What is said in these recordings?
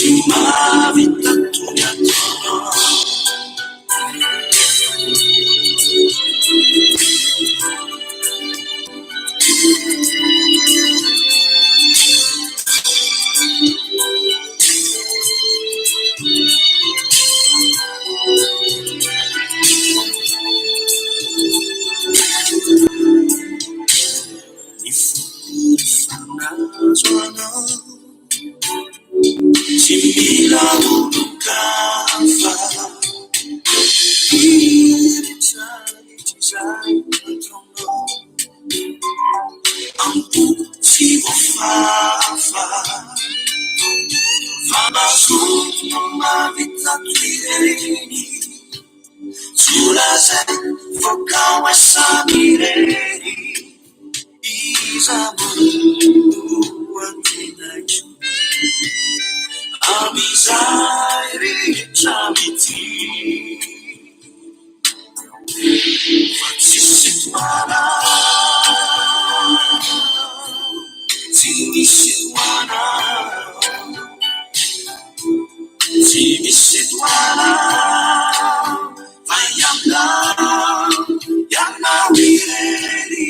Tsy mahavita toy ny ataonao. Ny foko efa nahazo anao, tsy mila olon-kafa. Rehetra izay nataonao, am-poko tsy voafafa. Fa mazoto no mahavita toy ireny. Tsy ho lazaiko fa kao samy irery. Iza moa antenaiko amin'izay rehetra mitia. Fa tsisy tohana, tsy misy tohana, tsy misy tohana fa ianao, ianao irery.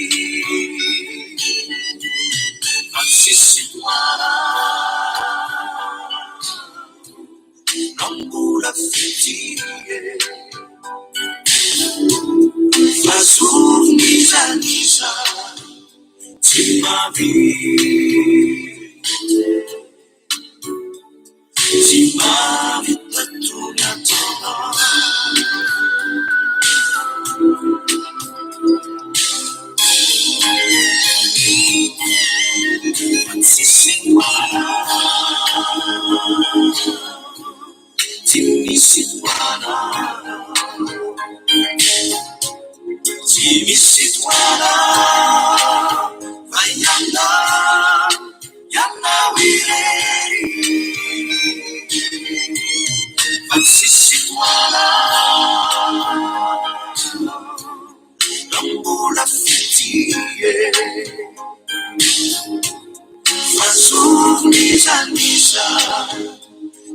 Fa tsisy tohana. Na mbola fitia Fa zovy n'iza n'iza tsy mahavita Tsy mahavita toy ny ataonao. Fa tsisy Tsy misy tohana, tsy misy tohana fa ianao, ianao irery. Fa tsisy tohana na mbola fitia Fa zovy n'iza n'iza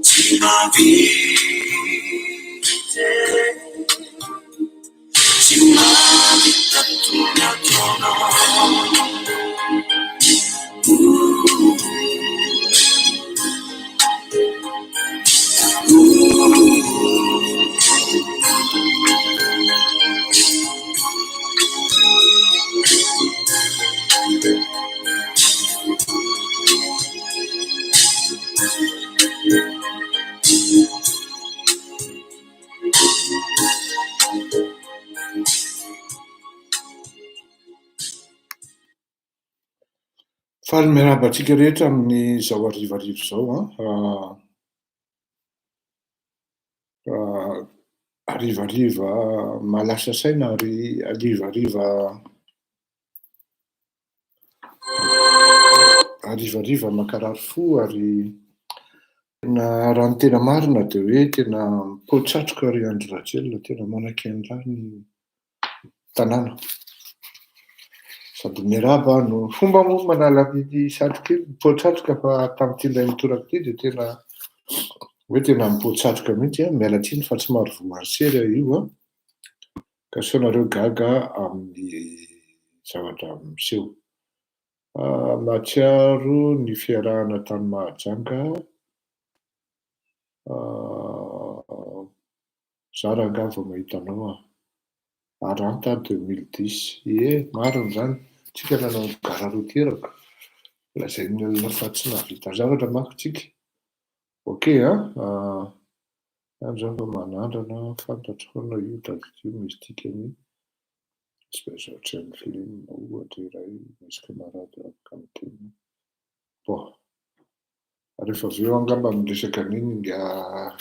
tsy mahavita e. Tsy mahavita toy ny ataonao. Faly miarahaba antsika rehetra amin'izao harivariva izao an. Harivariva mahalasa saina ary harivariva harivariva mankarary fo ary tena raha ny tena marina dia hoe tena mipoa-tsatroka ry Andry Rajoelina, tena manakiandraha ny tanàna. Sady miarahaba no fomba moa manala an'iny satroka iny, mipoa-tsatroka fa tamin'ity indray mitoraka ity dia tena hoe tena mipoa-tsatroka mihitsy an, miala tsiny fa tsy maro voamarsery aho io an, ka sao nareo gaga amin'ny zavatra miseho. Mahatsiaro ny fiarahana tany Mahajanga, Za rangahy vao mahita anao ah. Aranta 2010. Ie, marina izany. Tsika nanao ny gara routière ka. Lazain'ny olona fa tsy nahavita zavatra manko tsika. Ok an. Any zao fa manandrana, fantatro foana io tadidio misy dikany special chain film ohatra iray misy camarade afaka miteny. Bon. Rehefa avy eo angamba miresaka an'iny ingahy.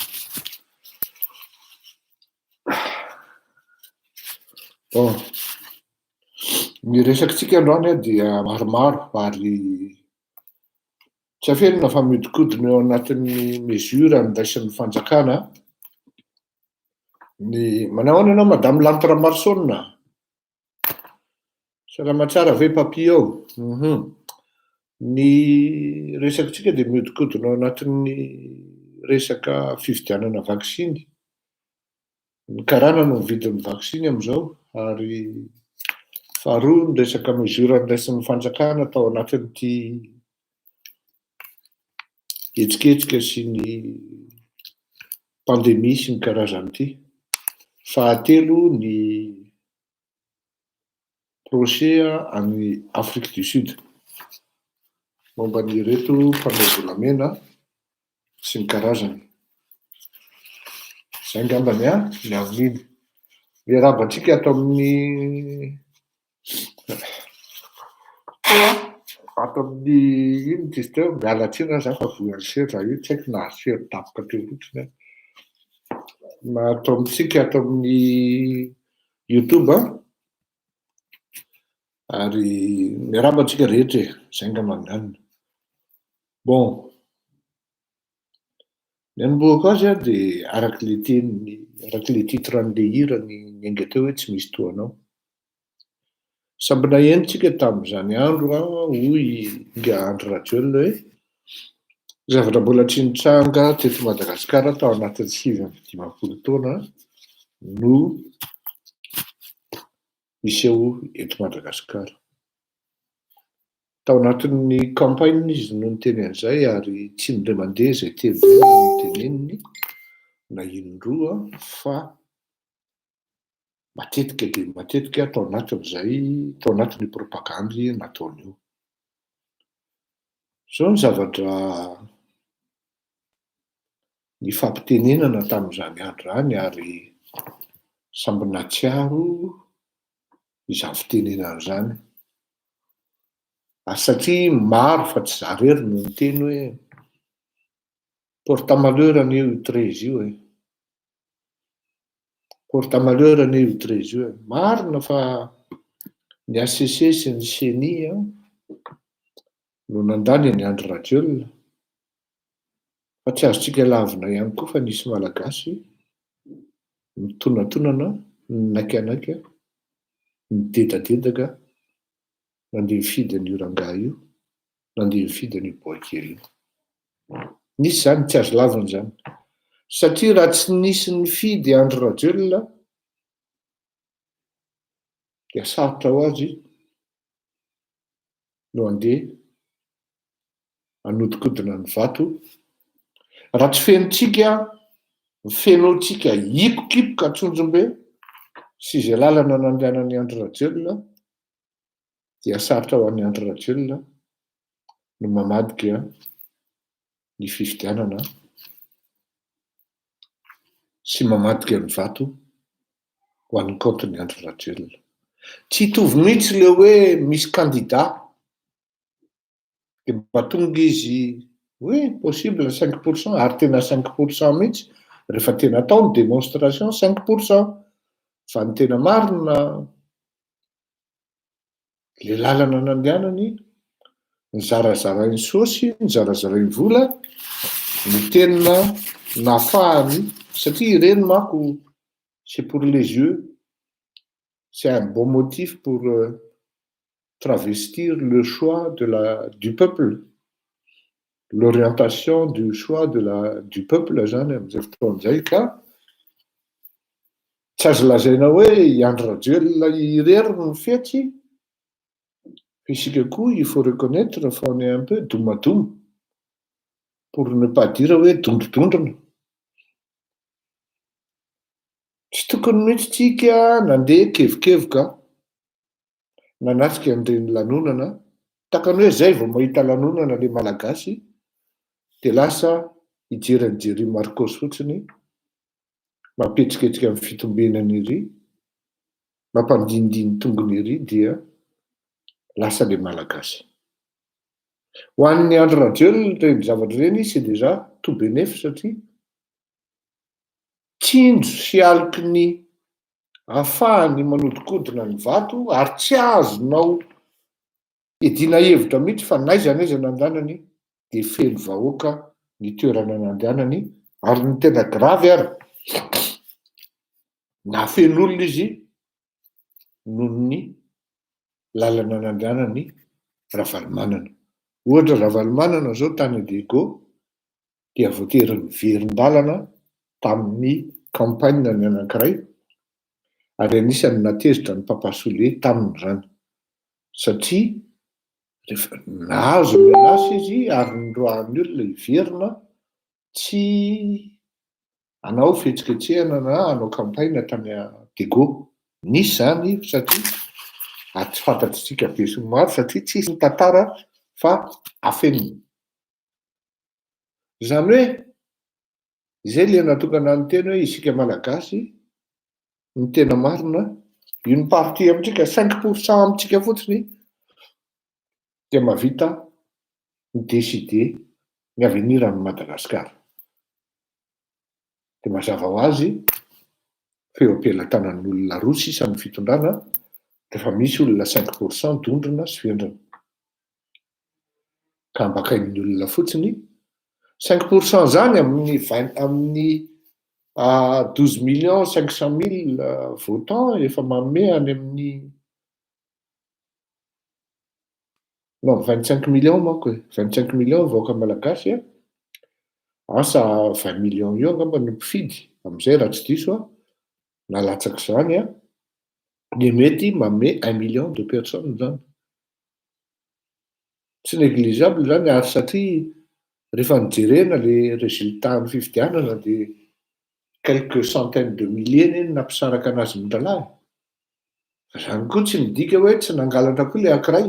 Bon, ny resakitsika androany dia maromaro ary tsy afenina fa mihodinkodina eo anatin'ny mesure niraisin'ny fanjakana ny, manao ahoana ianao Madame Lanto Ramaroson? Salama tsara ve Papy ô? Hum. Ny resakitsika dia mihodinkodina ao anatin'ny resaka fividianana vaksiny. Ny karana no mividy ny vaksiny amin'izao ary faharoa ny resaka mesure noraisin'ny fanjakana tao anatin'ity hetsiketsika sy ny pandémie sy ny karazany ity. Fahatelo ny procès any Afrique du Sud momba an'ireto mpanao volamena sy ny karazany. Izay angambany an, ny amin'iny. Miarahaba antsika ato amin'ny ato amin'ny inona izy teo, miala tsiny aho za fa voan'ny seza io, tsy haiko nahazo fery daboka teo fotsiny aho. Ato amintsika ato amin'ny Youtube an, ary miarahaba antsika rehetra e, izay angamba ny anona. Bon, ny anombohako azy an dia araka ilay teny, araka ilay titre an'ilay hira niainga teo hoe tsy misy toa anao. Samby naheno tsika tamin'izany andro an, hoy Inga Andry Rajoelina hoe zavatra mbola tsy nitranga teto Madagasikara tao anatin'ny 59 taona no hiseho eto Madagasikara. Tao anatin'ny campagne izy no niteny an'izay ary tsy indray mandeha izay teny izay no noteneniny na indroa fa matetika dia matetika tao anatin'izay, tao anatin'io propagandy nataony io. Izao ny zavatra nifampitenenana tamin'izany andro izany ary samby nahatsiaro izany fitenenana izany. Ary satria maro fa tsy za irery no niteny hoe porte malheur anie io 13 io e. Porte malheur anie io 13 io e. Marina fa ny HCC sy ny CENI no nandany an'i Andry Rajoelina, fa tsy azontsika lavina ihany koa fa nisy Malagasy nitonatonana, ninaikanaika, nidedadedaka nandeha nifidy an'io rangahy io, nandeha nifidy an'io boay kely io. Nisy izany, tsy azo lavina izany. Satria raha tsy nisy nifidy Andry Rajoelina dia sarotra ho azy no handeha hanodikodina ny vato. Raha tsy fenontsika, fenontsika hipokipoka Antsonjombe sy izay lalana nandehanan'i Andry Rajoelina dia sarotra ho an'i Andry Rajoelina no mamadika ny fifidianana sy mamadika ny vato ho an'ny kaontin'i Andry Rajoelina. Tsy hitovy mihitsy ilay hoe misy kandida dia mba tonga izy hoe possible 5% ary tena 5% mihitsy rehefa tena atao ny démonstration 5% fa ny tena marina le lalana nandehanany nizarazarainy saosy, nizarazarainy vola no tena nahafahany satria ireny manko c'est pour les yeux, c'est un bon motif pour travestir le choix de la du peuple, l'orientation du choix de la du peuple zany amin'izay fotoana izay ka tsy azo lazaina hoe i Andry Rajoelina irery no fetsy fa isika koa il faut reconnaître fa on est un peu domadoma pour ne pas dire hoe dondrodondrona. Tsy tokony mihitsy tsika nandeha kevokevoka nanatrika an'ireny lanonana, takany hoe zay vao mahita lanonana le Malagasy de lasa hijery an'i Jerry Marcos fotsiny, mampihetsiketsika ny fitombenany ery, mampandinindiny tongony ery dia lasa le Malagasy. Ho an'i Andry Rajoelina ireny zavatra ireny c'est déjà tout bénef satria tsinjo sy aloky ny ahafahany manodikodina ny vato ary tsy azonao iadiana hevitra mihitsy fa n'aiza n'aiza nandehanany dia feno vahoaka ny toerana nandehanany ary ny tena grave ary nahafeno olona izy noho ny lalana nandehanany Ravalomanana. Ohatra Ravalomanana zao tany Diego. Dia voatery niverin-dalana tamin'ny campagne ny anankiray, ary anisan'ny nahatezitra an'i Papa Soleil tamin'izany, satria rehefa nahazo menace izy ary noroahan'ny olona hiverina tsy hanao fihetsiketsehana na hanao campagne tany Diego. Nisy izany satria ary tsy fantatr'isika besinimaro satria tsisy ny tantara fa afenina. Izany hoe izay ilay natokana niteny hoe isika Malagasy ny tena marina, une partie amintsika, 5% amintsika fotsiny dia mahavita mi-décider ny avenir an'i Madagasikara. Dia mazava ho azy fa eo am-pelatanan'olona roa sisa ny fitondrana dia efa misy olona 5% dondrona sy vendrana. Ka ambakain'ny olona fotsiny, 5% zany amin'ny vingt amin'ny 12 millions 500 mille votants efa manome any amin'ny, non, 25 millions manko e, 25 millions vahoaka malagasy a, asa 20 millions eo angamba no mpifidy am'izay raha tsy diso a, na latsaky zany a, de mety manome 1 million de personnes zany. Tsy négligeable zany, ary satria rehefa nijerena le résultat ny fifidianana de quelques centaines de milliers iny nampisaraka anazy mindralahy. Fa zany koa tsy midika hoe tsy nangalatra koa le ankiray.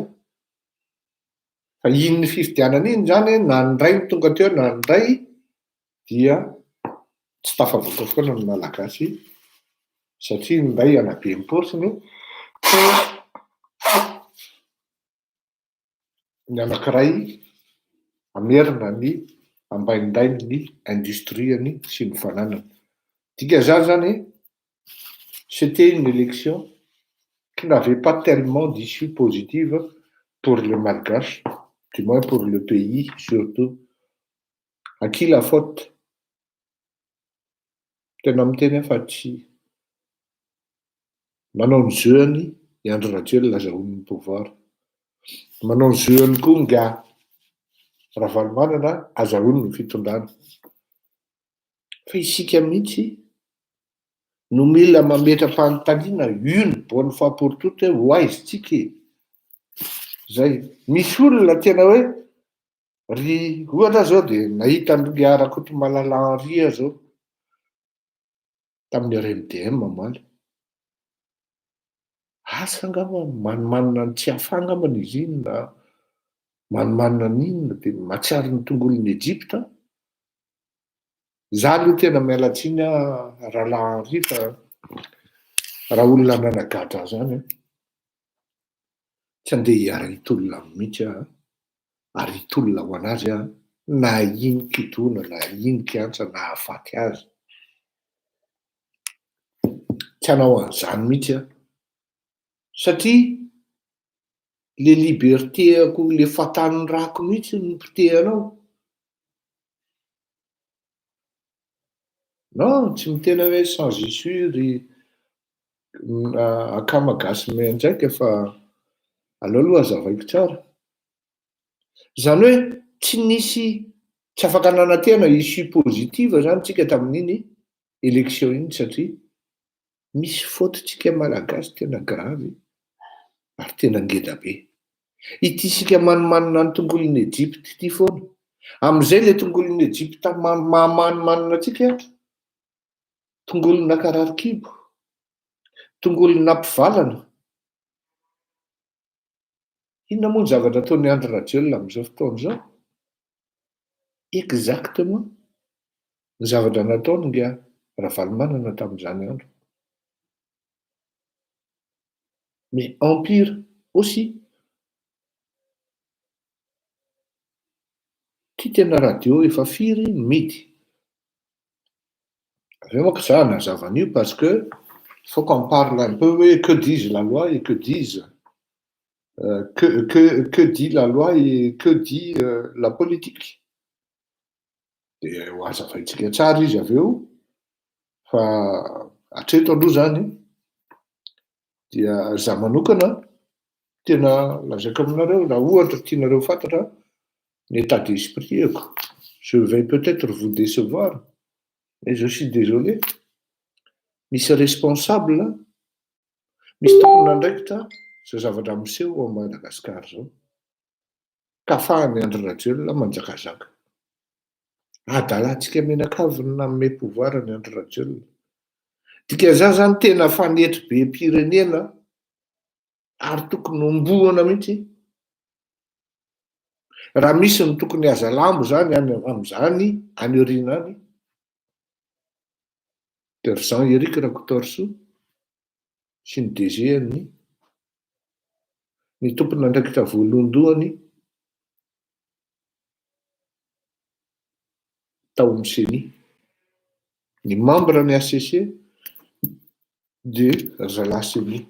Fa iny fifidianana iny zany na ny ray no tonga teo na ny ray dia tsy tafavoaka foana ny Malagasy satria ny ray anabe ny paosiny, ny anankiray amerina ny ambaindain'ny industriany sy ny fananany. Dikan'izany zany, c'était une élection qui n'avait pas tellement d'issue positive pour les Malgaches, du moins pour le pays surtout. À qui la faute? Tena miteny aho fa tsy manao ny jeu-ny i Andry Rajoelina azahoany pouvoir. Manao ny jeu-ny koa nga Ravalomanana azahoany ny fitondrana. Fa isika mihitsy no mila mametra-panontaniana une bonne fois pour toutes hoe ho aiza tsika e? Zay. Misy olona tena hoe ry ohatra zao de nahita ny Rakotomalala Henri aho zao tamin'ny RMDM omaly. Asa angamba manimanina ny tsy hafa angambany izy iny na manimanina an'inona de mahatsiaro ny tongolon'i Egypta. Za aloha tena miala tsiny aho rahalahy Henri fa raha olona nanagadra zany a, tsy andeha hiara-hitolona aminy mihitsy aho ary hitolona ho anazy aho na ino kidona na ino kiantsa na hahafaty azy. Tsy hanao an'izany mihitsy aho satria le liberté-ako, le fatan'ny rako mihitsy no potehanao. Non, tsy miteny hoe sans issue ry akama gasy mianjaika fa aleo aloha hazavaiko tsara. Zany hoe tsy nisy, tsy afaka nanantena issue positive zany tsika tamin'iny élection iny satria misy faute tsika malagasy tena grave ary tena ngeda be. Ity sika manimanina ny tongolon'i Egypte ity foana. Am'izay le tongolon'i Egypte mahamanimanina atsika, tongolo nakarary kibo, tongolo nampivalana. Inona moa ny zavatra ataon'ny Andry Rajoelina amin'izao fotoana izao? Exactement ny zavatra nataony nga Ravalomanana tamin'izany andro. Mais en pire aussi. Ty tena radio efa firy midy. Avy eo manko za hanazava an'io parce que faut qu'on parle un peu hoe que disent la loi et que disent que dit la loi et que dit la politique. De ho hazavaintsika tsara izy avy eo fa hatreto aloha zany dia za manokana tena lazaiko aminareo raha ohatra tianareo fantatra ny état d'esprit-ako. Je vais peut-être vous décevoir, mais je suis désolé. Misy responsable, misy tompon'andraikitra zao zavatra miseho ao Madagasikara zao. Ka afahan'i Andry Rajoelina manjakazaka. Adalantsika mianakavy ny nanome pouvoir an'i Andry Rajoelina. Dikan'izany zany tena fanetri-be-pirenena ary tokony hombohana mihitsy. Raha misy ny tokony haza lambo zany any am'zany any aoriana any, de ry Jean Eric Rakotoarisoa sy ny DG-ny, ny tompon'andraikitra voalohandohany tao amin'ny CENI. Ny membre ny HCC de ry zalahy CENI.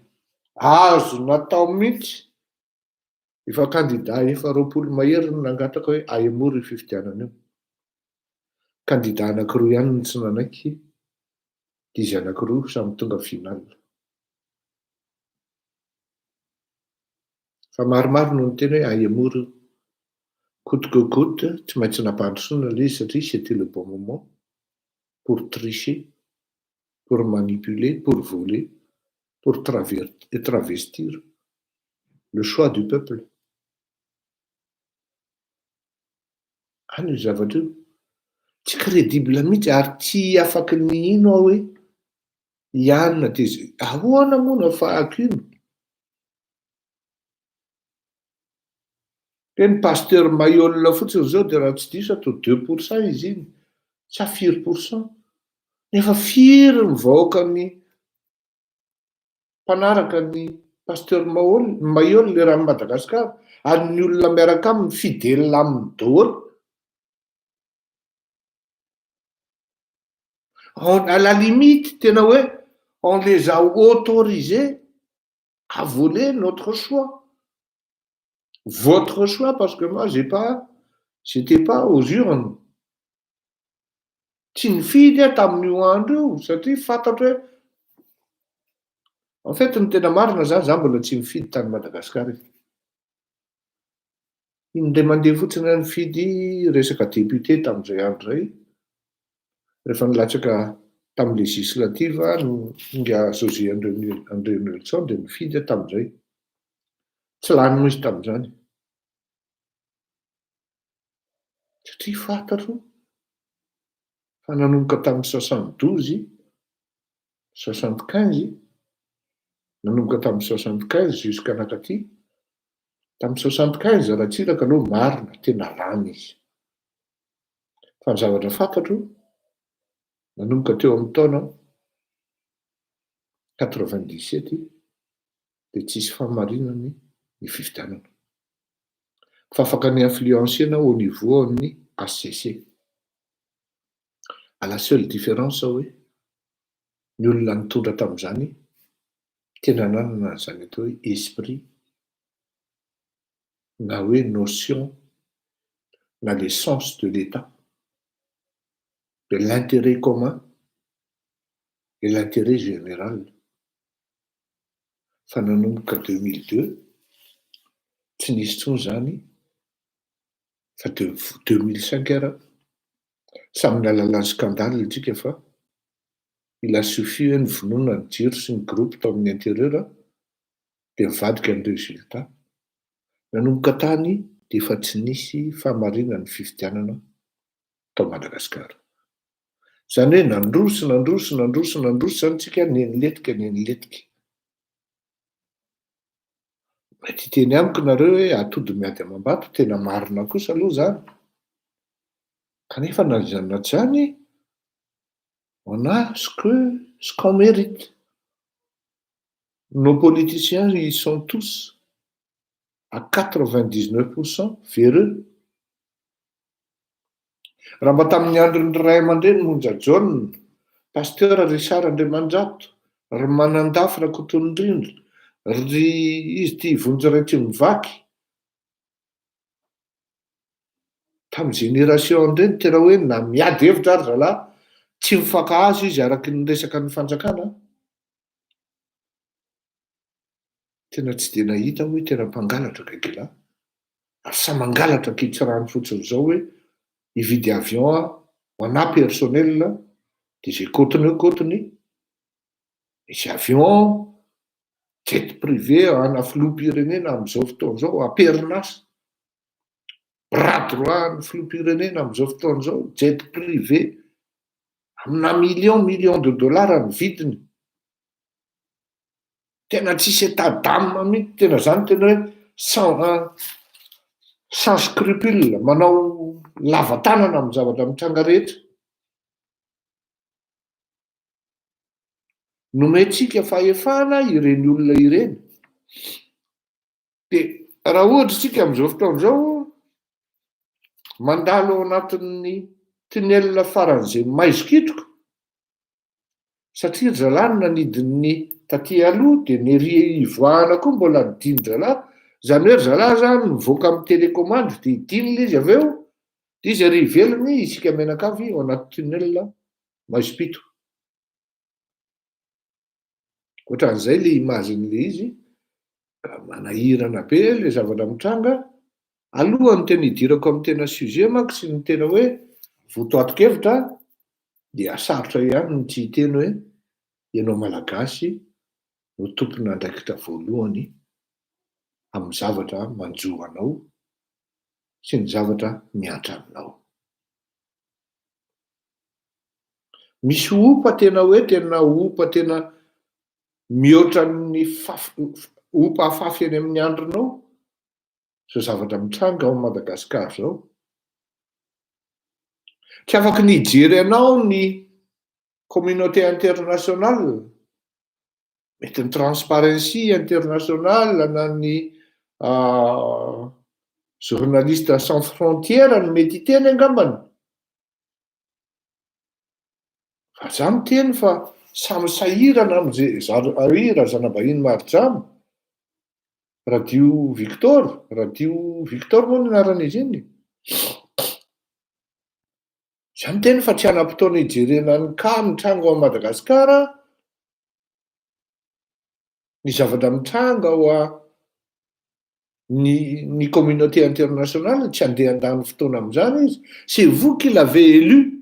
Azo natao mihitsy, efa kandida efa 20 mahery no nangataka hoe ahemory io fifidianana io. Kandida anankiroa ihany no tsy nanaiky, dia izy anankiroa samy tonga final. Fa maromaro no niteny hoe ahemory io. Coûte que coûte, tsy maintsy nampandrosoana ilay izy satria c'était le bon moment pour tricher, pour manipuler, pour voler, pour travestir le choix du peuple. Any io zavatra io. Tsy crédible mihitsy ary tsy afaky ny hino aho hoe i Anona dia izay. Ahoana moa no afahako hino? Hoe ny pasteur Mailhol fotsiny izao dia raha tsy diso aho toa 2% izy iny sa firy pour cent? Nefa firy ny vahoakan'ny mpanaraka ny pasteur Mailhol eran'i Madagasikara ary ny olona miaraka aminy fidèle aminy daholo. À la limite tena hoe on les a autorisés à voler notre choix. Votre choix parce que moi j'ai pas j'étais pas aux urnes. Tsy nifidy aho tamin'io andro io satria fantatro hoe en fait ny tena marina zany za mbola tsy nifidy tany Madagasikara e. Indray mandeha fotsiny aho nifidy resaka député tamin'izay andro izay, rehefa nilatsaka tamin'ny législative nga José Andrianelson dia nifidy aho tamin'izay. Tsy lany moa izy tamin'izany. Satria fantatro fa nanomboka tamin'ny 72, 75, nanomboka tamin'ny 75 jusqu'à nankaty, tamin'ny 75 Ratsiraka aloha marina, tena lany izy. Fa ny zavatra fantatro, nanomboka teo amin'ny taona 97 dia tsisy fahamarinany ny fifidianana. Fa afaka ni-influencer-na au niveau an'ny HCC. À la seule différence hoe ny olona nitondra tamin'izany tena nanana an'izany atao hoe esprit na hoe notion na le sens de l'État, de l'intérêt commun et l'intérêt général. Fa nanomboka 2002 tsy nisy intsony izany fa 2005 ara samy nahalala ny scandale isika fa il a suffi hoe nivonona ny jiro sy ny groupe tao amin'ny intérieur dia nivadika ny résultat. Nanomboka tany dia efa tsy nisy fahamarinan'ny fifidianana tao Madagasikara. Izany hoe nandroso, nandroso, nandroso, nandroso izany isika neniletika, neniletika. Mety hiteny amiko nareo hoe atody miady amam-bato, tena marina kosa aloha izany. Kanefa na izany na tsy izany, on a ce que ce qu'on mérite. Nos politiciens, ils sont tous à 99% véreux. Raha mba tamin'ny andron'ny ray aman-dreny Monja Jaona, Pasteur Richard Andriamanjato, ry Manandafy Rakotonindrindra, ry izy ity Vonjy Raitimivaky, tamin'ny génération an'ireny tena hoe na miady hevitra ary zalahy, tsy mifankahazo izy araky ny resaka ny fanjakana. Tena tsy dia nahita aho hoe tena mpangalatra gaigilahy. Ary samy mangalatra ankitsirano fotsiny izao hoe Hividy avion aho ho anà personnel de zay kôtiny eo kôtiny, misy avion jet privé ana filoham-pirenena am'zao fotoana zao am-perinasa, bras droit ny filoham-pirenena am'zao fotoana zao, jet privé amina million million de dollars ny vidiny. Tena tsisy état d'âme mihitsy, tena zany tena hoe sans scrupule, manao lava tanana amy zavatra mitranga rehetra. Nomentsika fahefana ireny olona ireny. De raha ohatra isika am'izao fotoana izao mandalo ao anatin'ny tunnel faran'izay maizikitroka, satria ry zalahy no nanidin'ny taty aloha de ny ery ivoahana koa mbola nidin-dry zalahy, zany hoe ry zalahy zany mivoaka amin'ny télécommande de idiny le izy avy eo, de izy ary ivelany, isika mianakavy ao anaty tunnel maizim-pito. Ohatran'izay le image-n'le izy, ka manahirana be le zavatra mitranga. Alohan'ny tena hidirako amin'ny tena sujet manko sy ny tena hoe votoatin-kevitra dia sarotra ihany ny tsy hiteny hoe ianao Malagasy no tompon'andraikitra voalohany amin'ny zavatra manjo anao sy ny zavatra mihatra aminao. Misy opa tena hoe tena opa tena mihoatra ny fafy, opa afafy eny amin'ny andrinao zao zavatra mitranga ao Madagascar zao. Tsy afaky ny hijery anao ny communauté internationale, mety ny Transparency International na ny Journalistes sans frontières no mety hiteny angambany. Fa za miteny fa samy sahirana amze zary i Razanabahiny Marijama, Radio Victor, Radio Victor moa ny anaran'izy iny? Za miteny fa tsy hanam-potoana hijerena ny cas mitranga ao Madagasikara, ny zavatra mitranga ao a ny ny communauté internationale tsy andeha handany fotoana amin'izany izy, c'est vous qui l'avez élu,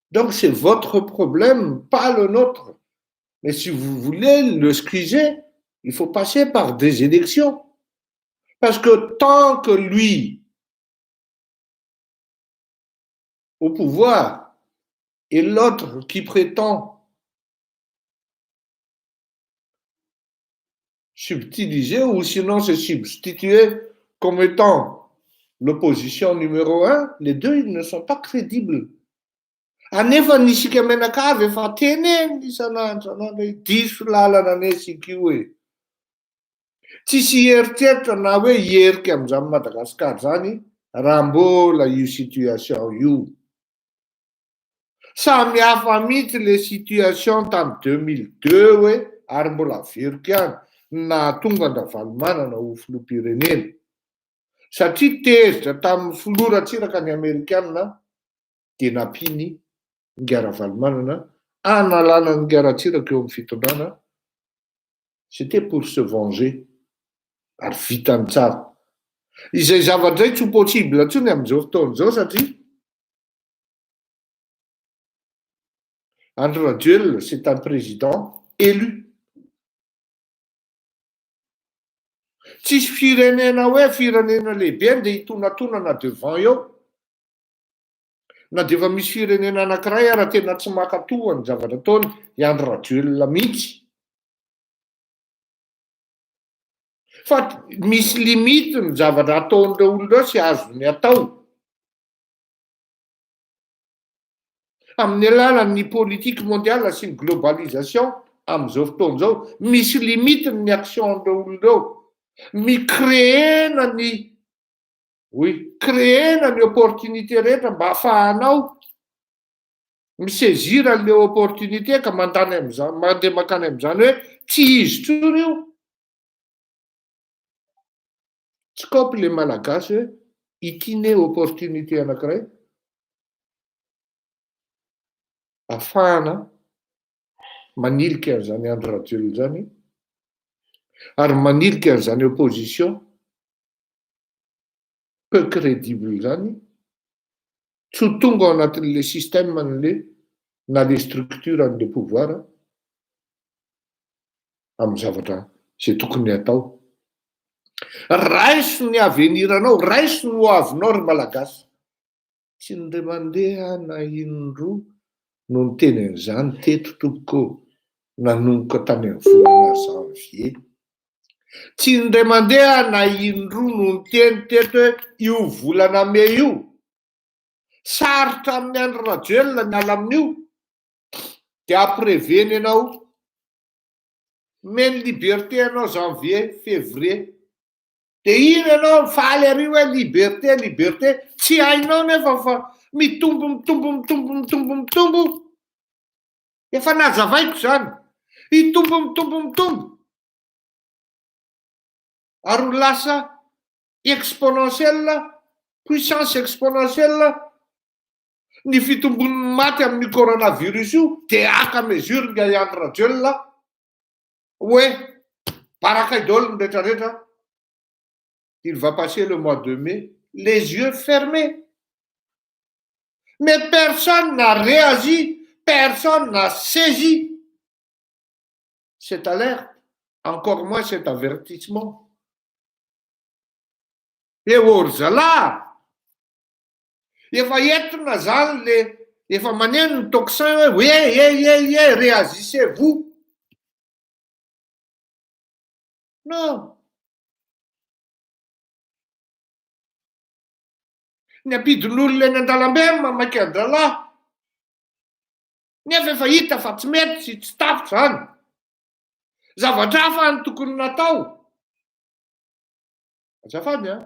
donc c'est votre problème, pas le nôtre, mais si vous voulez le scuser, il faut passer par des élections, parce que tant que lui au pouvoir et l'autre qui prétend subtiliser ou sinon se substituer comme étant l'opposition numéro un, les deux ils ne sont pas crédibles. Anefa ny isika mianakavy efa teneniny isan'andro isan'andro hoe diso lalana anie isika io e. Tsisy hieritreritra na hoe hierika amin'izany Madagasikara izany raha mbola io situation io. Samy hafa mihitsy le situation tamin'ny 2002 hoe, ary mbola averiko ihany, ny nahatonga an-dRavalomanana ho filoham-pirenena. Satria tezitra tamin'ny filoha Ratsiraka ny Amerikana dia nampiany Ingahy Ravalomanana hanalana an'Ingahy Ratsiraka eo amin'ny fitondrana, c'était pour se venger, ary vitany tsara. Izay zavatra izay tsy ho possible intsony amin'izao fotoana izao satria Andry Rajoelina c'est un président élu. Tsisy firenena hoe firenena lehibe andeha hitonatonana devant eo. Na dia efa misy firenena anankiray ara tena tsy mankatoa ny zavatra ataony i Andry Rajoelina mihitsy. Fa misy limite ny zavatra ataon'ireo olona ireo sy azony atao. Amin'ny alalan'ny politique mondiale sy ny globalisation amin'izao fotoana izao, misy limite ny action an'ireo olona ireo. Mi-créer-na ny, oui, créer-na ny opportunité rehetra mba ahafahanao mi-saisir an'ilay opportunité ka mandany amin'izany, mandeha mankany amin'izany hoe tsy izy intsony io. Tsy kaopy le malagasy hoe ity ne opportunité anakiray afahana manilika an'izany Andry Rajoelina izany ary manilika an'izany opposition peu crédible izany. Tsy ho tonga ao anatin'le système an'le na le structure an'le pouvoir amin'ny zavatra zay tokony atao. Raiso ny avenir anao, raiso ny ho avinao, ry Malagasy. Tsy indray mandeha na indroa no niteny an'izany teto, tompoko, nanomboka tany amin'ny volana janvier. Tsy indray mandeha na indroa no niteny teto hoe io volana mey io, sarotra amin'ny Andry Rajoelina miala amin'io, de ampreveny ianao, meny liberté anao janvier, février. De iny ianao mifaly ary hoe liberté, liberté, tsy hainao nefa fa mitombo, mitombo, mitombo, mitombo, mitombo. Efa nazavaiko zany. Hitombo, mitombo, mitombo. Ary ho lasa exponentiel, puissance exponentielle ny fitombon'ny maty amin'ny coronavirus io, de aka mesure nga Andry Rajoelina hoe barakay daholo ny rehetrarehetra. Il va passer le mois de mai les yeux fermés. Mais personne n'a réagi, personne n'a saisi cette alerte, encore moins cet avertissement. E ry zalahy, efa entina zany le efa maneno ny tocsin hoe e e e e, réagissez-vous. Non. Ny ampidin'olona eny an-dalambe mamaky an-dralahy. Nefa efa hita fa tsy mety sy tsy tapitra zany. Zavatra hafa ny tokony natao. Azafady a.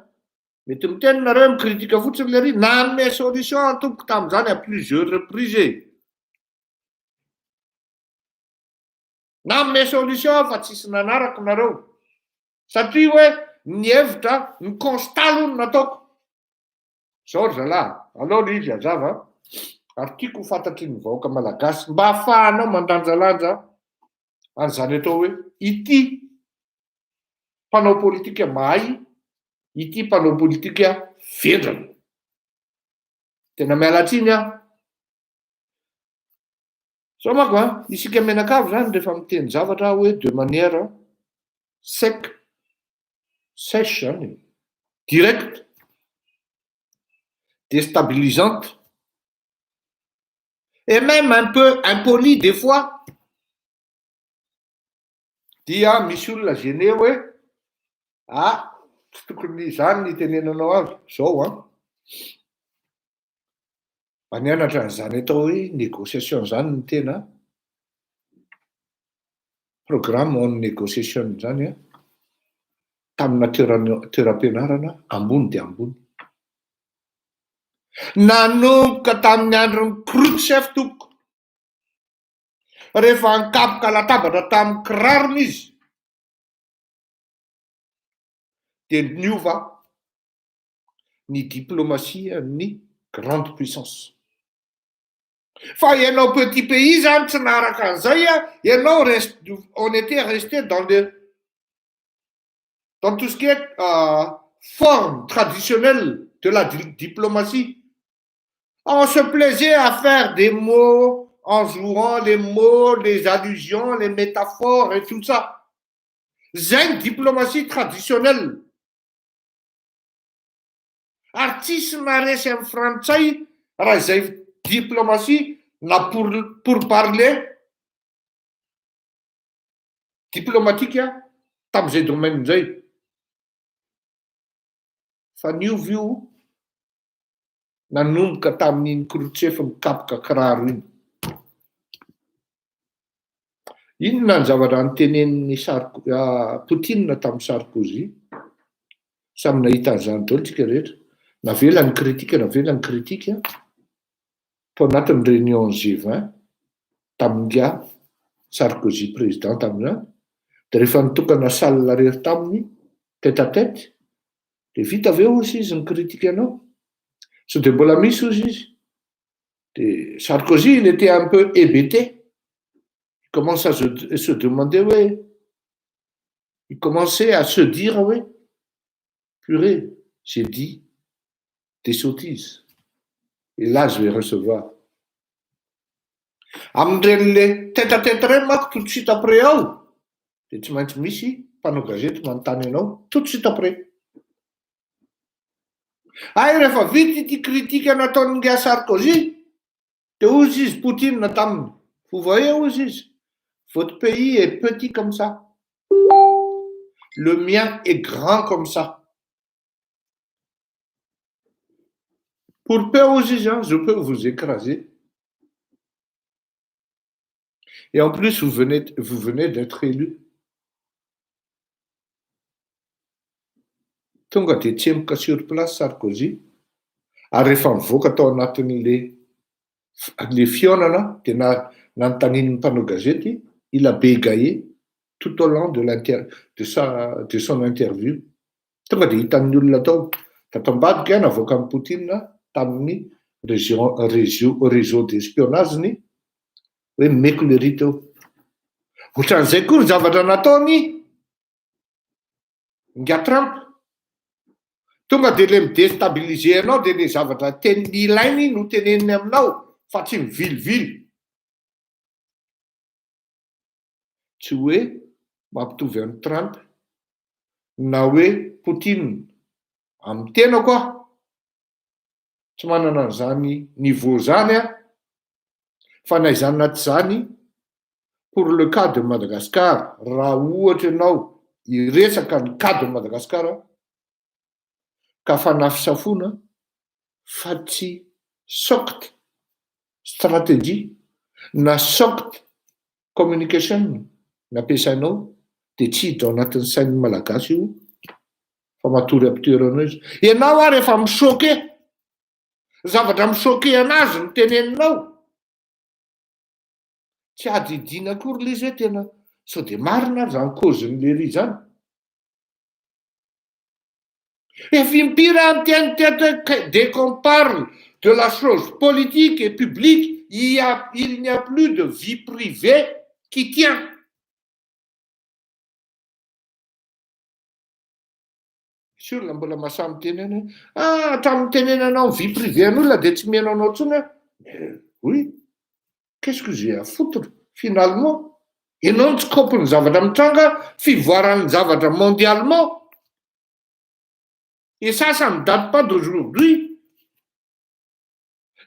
Mety miteny nareo, mikritika fotsiny le ry. Nanome solution antompoko tamin'izany à plusieurs reprises e. Nanome solution fa tsisy nanaraka nareo. Satria hoe ny hevitra, ny constat aloha no nataoko. Zao ry zalahy, alao le izy hazava, ary tiako ho fantatry ny vahoaka malagasy mba ahafahanao mandanjalanja an'izany atao hoe ity mpanao politika mahay, ity mpanao politika vendrana. Tena miala tsiny aho. Zao manko a, isika mianakavy zany rehefa miteny zavatra hoe de manière sec, sèche zany, direct, déstabilisante et même un peu impoli des fois, dia misy olona gêné hoe ah, tsy tokony zany ny itenenanao azy zao an. Mba nianatra an'izany atao hoe négociation zany ny tena programme en négociation zany a tamina toeram-pianarana ambony de ambony. Nanomboka tamin'ny andron'ny Khrouchtchev, tompoko, rehefa nikapoka latabatra tamin'ny kirarony izy, de niova ny diplomatie ny grande puissance. Fa ianao petit pays zany tsy naharaka an'izay a, ianao reste, on était resté dans tout ce qui est forme traditionnelle de la diplomatie. On se plaisait à faire des mots en jouant les mots, les allusions, les métaphores et tout ça. Zay ny diplomatie traditionnelle. Ary tsisy naresy amin'ny frantsay raha izay diplomatie na pour parler diplomatique tam'izay domaine zay. Fa niova io nanomboka tamin'iny Khrouchtchev mikapoka kiraro iny. Inona ny zavatra nytenenin'ny Sarko Poutine tamin'ny Sarkozy? Samy nahita an'izany daholo tsika rehetra. Navela ny kritika, navela ny kritika tao anatin'ny réunion G20 tamin'inga Sarkozy président tamin'izany. De rehefa nitokana salle rery taminy tête à tête, de vita aveo ozy izy ny kritika anao. Sao de mbola misy ozy izy. De Sarkozy, il était un peu hébété. Il commence à se demander, ouais. Il commençait à se dire, ouais, purée, j'ai dit des sottises. Et là je vais recevoir. Amin'ireny le tête à tête ireny manko tout de suite après ao dia tsy maintsy misy mpanao gazety manontany anao tout de suite après. Hay rehefa vita ity critique nataon'ingahy Sarkozy dia hozy izy Poutine taminy, vous voyez hozy izy, votre pays est petit comme ça, le mien est grand comme ça. Pour peu hozy izy an, je peux vous écraser. Et en plus vous venez, vous venez d'être élu. Tonga dia tsemboka sur place Sarkozy ary rehefa nivoaka tao anatin'le le fihaonana dia na nanontanian'ny mpanao gazety, il a bégayé tout au long de l'inter de sa de son interview. Tonga dia hitan'ny olona tao. Tato ambadika navoakan'i Poutine tamin'ny région réseau réseau d'espionnage-ny hoe meko lery teo. Ohatran'izay koa ny zavatra nataony Ingahy Trump. Tonga dia le mi-destabiliser anao dia le zavatra teny ilainy no teneniny aminao fa tsy mivilivily. Tsy hoe mampitovy an'i Trump na hoe Poutine amin'ny tenako aho. Tsy manana an'izany niveau zany aho fa na izany na tsy izany pour le cas de Madagascar raha ohatra ianao hiresaka ny cas de Madagascar ka fanafisafoana fa tsy soft stratégie na soft communication no ampiasainao dia tsy hiditra ao anatin'ny sain'ny Malagasy io fa matory am-pitoerana eo izy. Ianao ary efa mi-choquer, zavatra mi-choquer anazy no teneninao. Tsy adidiana akory le izy hoe tena sao dia marina ary zany cause-n'i Lery zany. Efa impiry aho niteny teto hoe dès qu'on parle de la chose politique et publique, il y a, il n'y a plus de vie privée qui tient. Misy olona mbola mahasahy miteny any hoe ah hatramin'ny nitenenanao ny vie privée an'olona dia tsy mihaino anao intsony aho. Mais oui, qu'est-ce que j'ai à foutre finalement? Ianao no tsy kaompin'ny zavatra mitranga, fivoaran'ny zavatra mondialement. Et ça, ça ne date pas d'aujourd'hui.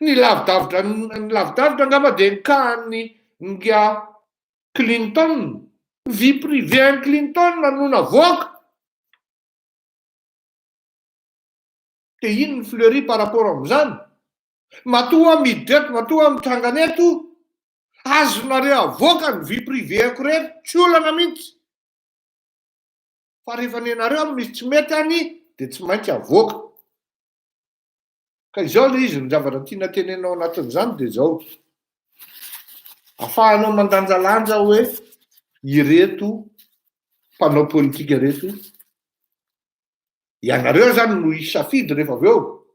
Ny lavidavitra ny lavidavitra angamba dia ny cas an'i Ingahy Clinton, vie privée an'i Clinton no navoaka. Dia ino ny fleury par rapport amin'izany? Matoa aho miditra eto, matoa aho mitsangana eto, azonareo avoaka ny vie privée-ko rehetra, tsy olana mihitsy. Fa rehefa nenareo no misy tsy mety any dia tsy maintsy avoaka. Ka izao le izy, ny zavatra tiana tenenina ao anatin'izany dia izao, afahanao mandanjalanja hoe ireto mpanao politika ireto, ianareo zany no hisafidy rehefa avy eo,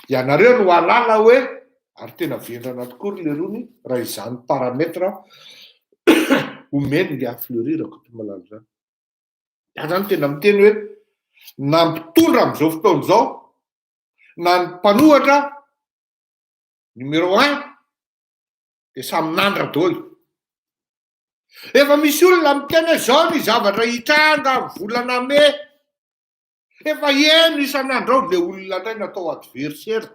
ianareo no hahalala hoe ary tena vendrana tokoa ry lerony raha izany paramètre omeny ingahy Fleury Rakotomalala izany. Za zany tena miteny hoe na mpitondra amin'izao fotoana izao na ny mpanohatra numéro un dia samy nandra daholo. Efa misy olona miteny hoe zao ny zavatra hitranga amin'ny volana mey. Efa heno isan'andro ao le olona indray natao adversaire.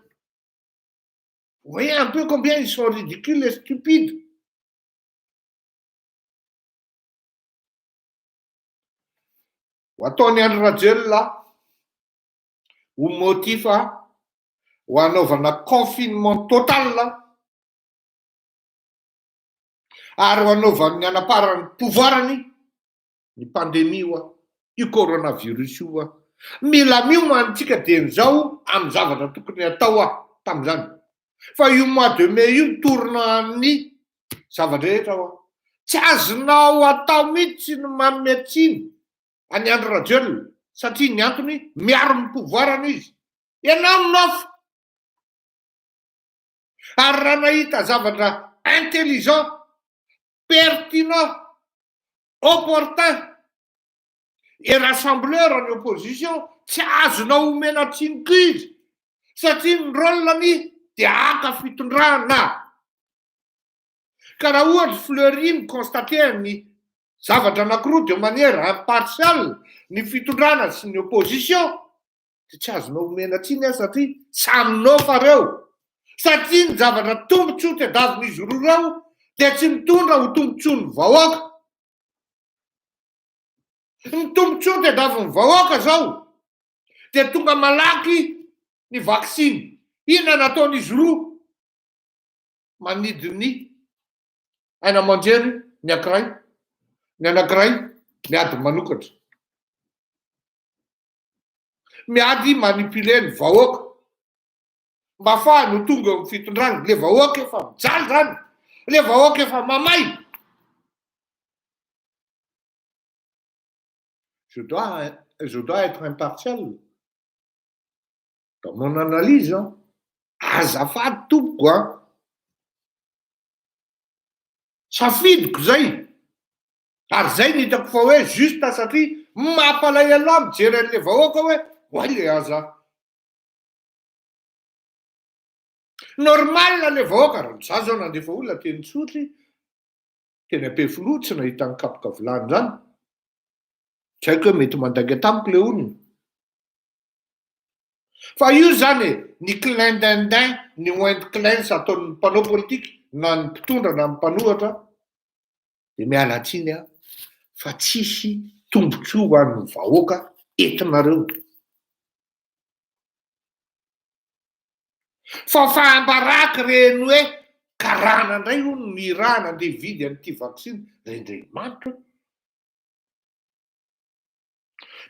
Voyez un peu combien ils sont ridicules et stupides. Ho ataon'i Andry Rajoelina ho motif ho hanaovana confinement total ary ho hanaovan'ny hanaparany pouvoir-ny ny pandemie hoa, io coronavirus io hoa. Mila miomana tsika dieny izao amin'ny zavatra tokony hatao hoa tamin'izany. Fa io mois de mai io tournant-n'ny zava-drehetra hoa. Tsy azonao atao mihitsy ny manome tsiny an'i Andry Rajoelina satria ny antony miaro ny pouvoir-ny izy. Ianao no nofy. Ary raha nahita zavatra intelligent, pertinent, opportun et rassembleur ny opposition, tsy azonao omena tsiny koa izy satria ny rôle-ny dia haka fitondrana. Ka raha ohatra Fleury mi-constater ny zavatra anakiroa de manière impartiale, ny fitondrana sy ny opposition, dia tsy azonao omena tsiny aho satria samy nofa reo. Satria ny zavatra tombotsoa tediavin'izy roa reo dia tsy mitondra ho tombotsoan'ny vahoaka. Ny tombotsoa tediavin'ny vahoaka zao dia tonga malaky ny vaksiny. Inona nataon'izy roa? Manidy ny haino aman-jery ny ankiray, ny anankiray miady manokatra. Miady manipuler ny vahoaka mba afahany ho tonga eo amin'ny fitondrana. Le vahoaka efa mijaly zany, le vahoaka efa mamay. Je dois, je dois être impartial dans mon analyse an. Azafady tompoko an. Safidiko zay. Ary zay no hitako fa hoe juste satria mampalahelo ahy mijery an'le vahoaka hoe oay le aza normal le vahoaka raha za zao nandefa olona teny Isotry teny Ampefiloha tsy nahita ny kapoka vilany zany tsy haiko hoe mety mandainga tamiko le olona fa io zany e ny clin-dindin ny wind clins ataon'ny mpanao politika na ny mpitondra na ny mpanohatra Dia miala tsiny aho fa tsisy tombotsoa ho an'ny vahoaka entinareo. Fa fahambaraka ireny hoe karana indray hono ny irahana andeha hividy an'ity vaksiny, rendremandrika.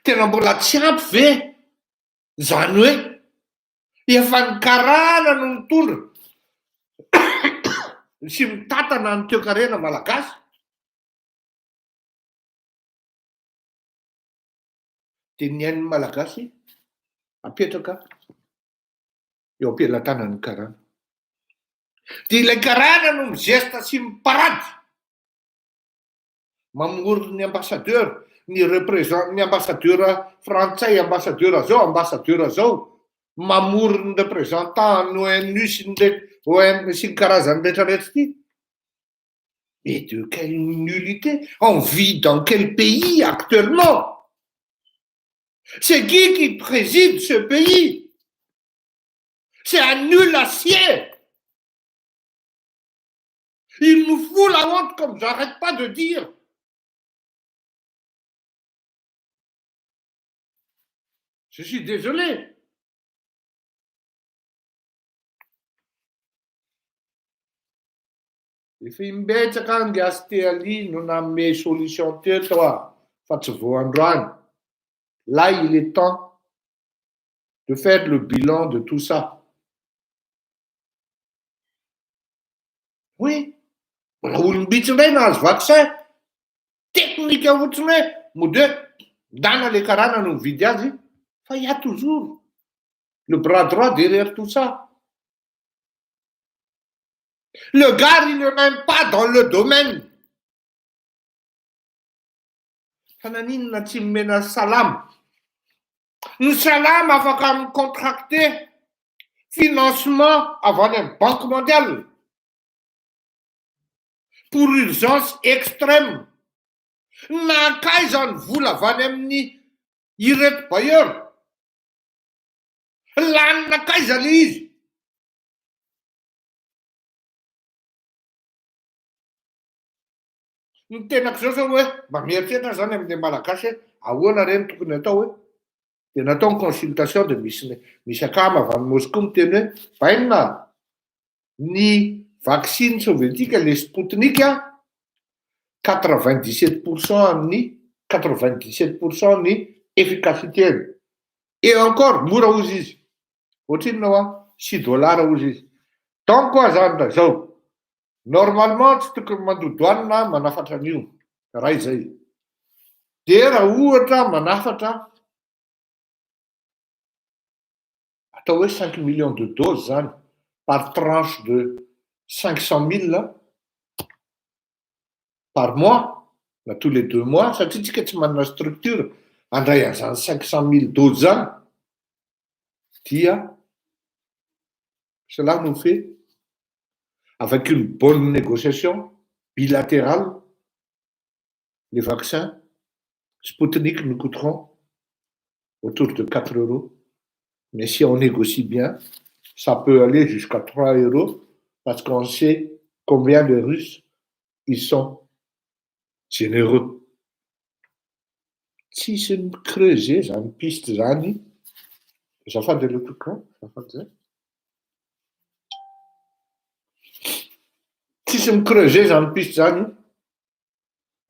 Tena mbola tsy ampy ve izany hoe Efa ny karana no mitondra sy mitantana ny toekarena malagasy. Dia ny ain'ny malagasy apetraka eo am-pelatanan'ny karana. Dia ilay karana no mizesta sy miparady. Mamory ny ambassadeur, ny represent, ny ambassadeur frantsay, ambassadeur zao, ambassadeur zao, mamory ny représentant ny ONU sy ny re, ON sy ny karazany retraretra ity. Mais de quelle nullité? On vit dans quel pays actuellement? C'est qui qui préside ce pays? C'est un nul à cier! Il nous fout la honte comme j'arrête pas de dire. Je suis désolé. Efa imbetsaka ange Astéali no nanome solution teto a, fa tsy vao androany. Là il est temps de faire le bilan de tout ça. Oui, mbola olom-bitsy indray nahazo vaccin, teknika fotsiny hoe mody hoe ndana le karana no mividy azy fa il y a toujours le bras droit derrière tout ça. Le gars il n'est même pas dans le domaine. Fa naninona tsy nomena salama? Ny salama afaka mi-contracter financement avy any amin'ny banque mondiale pour urgence extrême. Nankaiza ny vola avy any amin'ny ireto bailleur? Lany nankaiza le izy? Ny tenako zao zao hoe mba mieritreritra zany amle malagasy hoe ahoana re no tokony atao hoe de natao ny consultation de misy misy akama avy any Moscou miteny hoe bainina ny vaksiny sovietika le spoutnik a 97 pourcent amin'ny 97 pourcent ny efficacité-ny et encore mora ozy izy ohatrinona hoa 6 dollars ozy izy donc koa zany da zao normalement tsy tokony mandodoanina manafatra an'io raha izay de raha ohatra manafatra atao hoe 5 millions de doses zany par tranche de 500 000 par mois na tous les 2 mois satria tsika tsy manana structure andray an'izany 500 000 doses zany dia. Cela nous fait, avec une bonne négociation bilatérale, les vaccins Spoutnik nous coûteront autour de 4 euros. Mais si on négocie bien, ça peut aller jusqu'à 3 euros parce qu'on sait combien les Russes ils sont généreux. Tsisy mi-creuser zany piste zany, azafady aloha tompoko an, azafady zay. Tsisy mi-creuser zany piste zany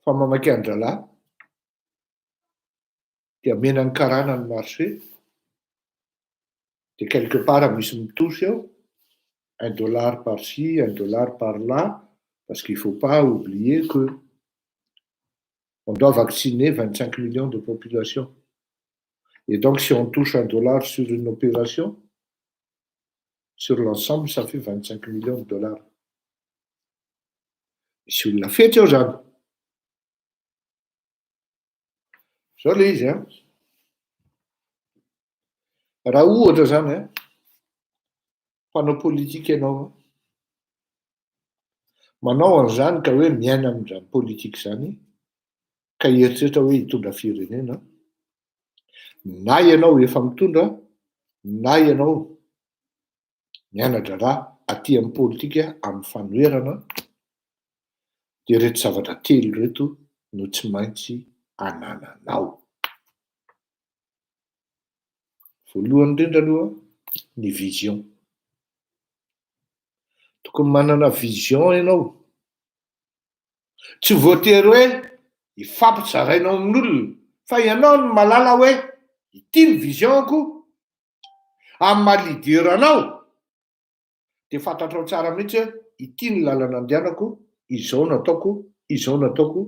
fa mamaky an-drahalahy dia omena ny karana ny marché dia quelque part misy mitosy ao, un dollar par ci, un dollar par là, parce qu'il faut pas oublier que on doit vacciner 25 millions de population. Et donc si on touche un dollar sur une opération, sur l'ensemble, ça fait 25 millions de dollars. Misy olona fetsy ao zany. Zao le izy an. Raha ohatra zany an, mpanao politika ianao an, manao an'izany ka hoe miaina amin'izany politika izany ka hieritreritra hoe hitondra firenena, na ianao efa mitondra na ianao miana-draharaha aty amin'ny politika amin'ny fanoherana, dia ireto zavatra telo ireto no tsy maintsy anananao. Voalohany indrindra aloha ny vision. Tokony manana vision ianao. Tsy voatery hoe hifampizarainao amin'olona fa ianao no mahalala hoe ity ny vision-ko amin'ny maha leader anao dia fantatrao tsara mihitsy hoe ity ny lalana andehanako, izao no ataoko, izao no ataoko,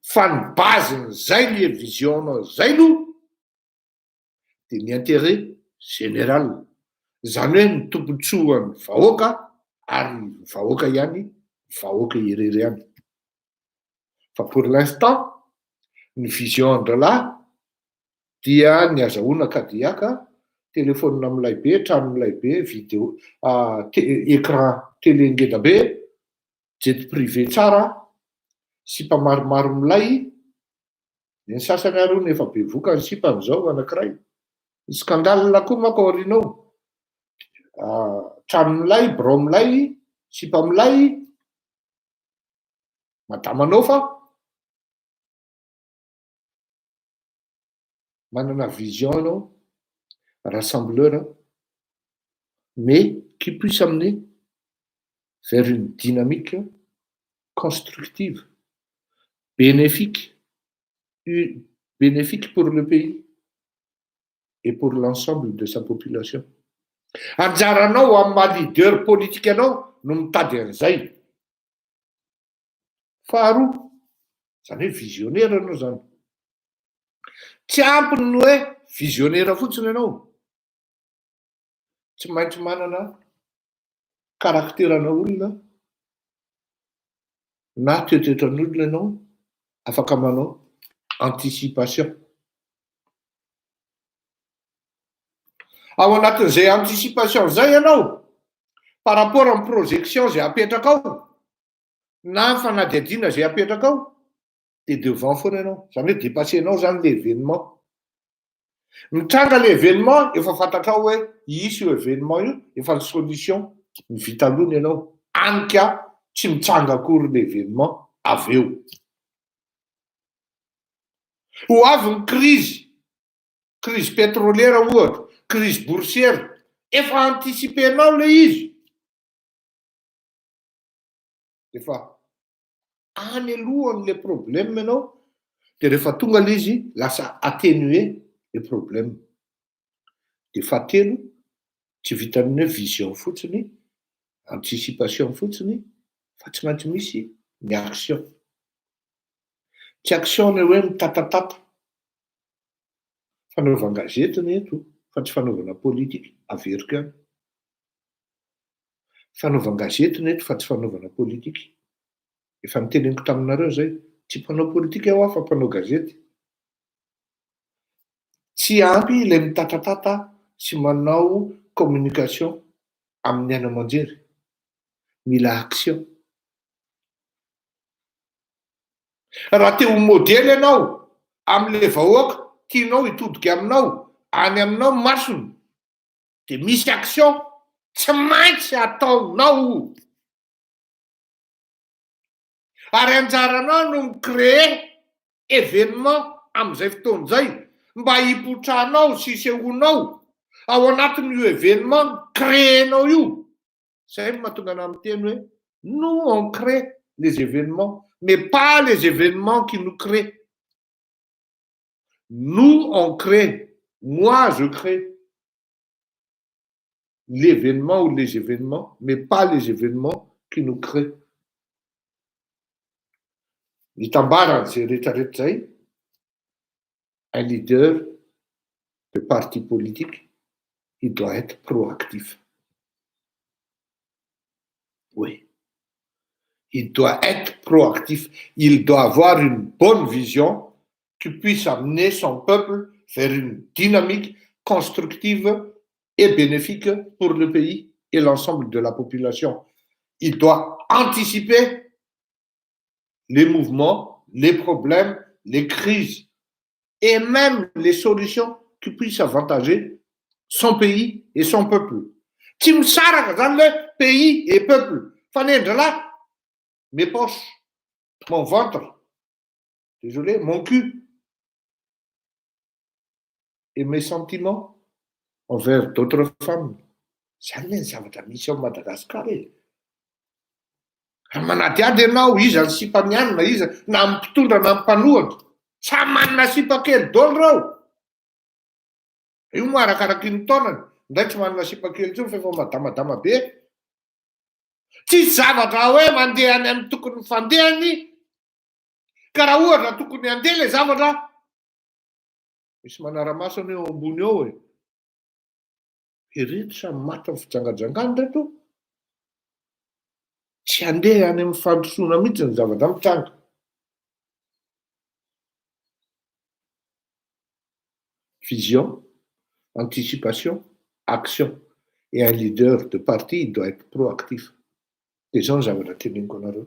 fa ny base-n'izay le vision-nao izay aloha dia ny intérêt général, izany hoe ny tombontsoan'ny vahoaka ary ny vahoaka ihany, ny vahoaka irery ihany. Fa pour l'instant, ny vision an-drahalahy dia ny azahoana Cadillac, telephone milay be, trano milay be, video, écran télé ngeda be, jet privé tsara, sipa maromaro milay, ny sasany ary hono efa bevoka ny sipany zao anakiray, misy scandale koa manko aoriana ao, trano milay, birao milay, sipa milay, madama Nôfa. Manana vision ianao, rassembleur, mais qui puisse amener vers une dynamique constructive, bénéfique, bénéfique pour le pays et pour l'ensemble de sa population. Anjaranao amin'ny maha leader politique anao no mitady an'izay. Faharoa, zany hoe visionnaire ianao zany. Tsy ampy ny hoe visionnaire fotsiny ianao, tsy maintsy manana caractère-na olona na toetoetran'olona ianao afaka manao anticipation. Ao anatin'izay anticipation izay ianao, par rapport amin'ny projection izay apetrakao, na ny fanadihadiana izay apetrakao, dia devant foana ianao, izany hoe depasser-nao izany le événement. Mitranga le événement, efa fantatrao hoe hisy io événement io, efa ny solution ny vita alohany ianao, any ka tsy mitsanga akory le événement avy eo. Ho avy ny crise, crise pétrolière ohatra, crise boursière, efa anticiper-nao le izy. Efa any alohan'le problème ianao de rehefa tonga le izy lasa atténuer le problème. De fahatelo, tsy vitan'ny hoe vision fotsiny, anticipation fotsiny fa tsy maintsy misy ny action. Tsy action ny hoe mitatatata, fanaovan-gazety ny eto fa tsy fanaovana politika, averiko ihany. Fanaovan-gazety ny eto fa tsy fanaovana politika. Efa noteneniko taminareo izay, tsy mpanao politika aho fa mpanao gazety. Tsy ampy ilay mitatatata sy manao communication. Amin'ny haino aman-jery. Mila action. Raha te ho modely ianao amin'ilay vahoaka tianao hitodika aminao, any aminao ny masony, dia misy action tsy maintsy ataonao. Ary anjaranao no mi-créer événement amin'izay fotoana izay mba hipotranao sy hisehoanao ao anatin'io événement créer-nao io. Zay no mahatonga anah miteny hoe nous on crée les événements mais pas les événements qui nous créent. Nous on crée, moi je crée l'événement ou les événements mais pas les événements qui nous créent. Nitambaran'izay rehetrarehetra izay, un leader de parti politique, il doit être proactif. Oui. Il doit être proactif. Il doit avoir une bonne vision qui puisse amener son peuple vers une dynamique constructive et bénéfique pour le pays et l'ensemble de la population. Il doit anticiper les mouvements, les problèmes, les crises et même les solutions qui puissent avantager son pays et son peuple. Tsy misaraka zany le pays et peuple. Fa nendralahy, mes poches, mon ventre, désolé, mon cul et mes sentiments envers d'autres femmes. Zany le ny zavatra misy ao Madagasikara e. Raha manadihady ianao, iza ny sipa mianina, iza na amin'ny mpitondra na amin'ny mpanohitra. Samy manana sipa kely daholo reo. Io moa arakaraky ny taonany, ndray tsy manana sipa kely intsony fa efa madamadama be. Tsisy zavatra hoe mandeha any amin'ny tokony fandehany, ka raha ohatra tokony handeha le zavatra, misy manara-maso anie eo ambony eo e. Ireto samy maty amin'ny fijangajangana ireto. Tsy handeha any amin'ny fandrosoana mihitsy ny zavatra mitranga. Vision, anticipation, action. Et un leader de parti, il doit être proactif. Dia izao ny zavatra teneniko anareo,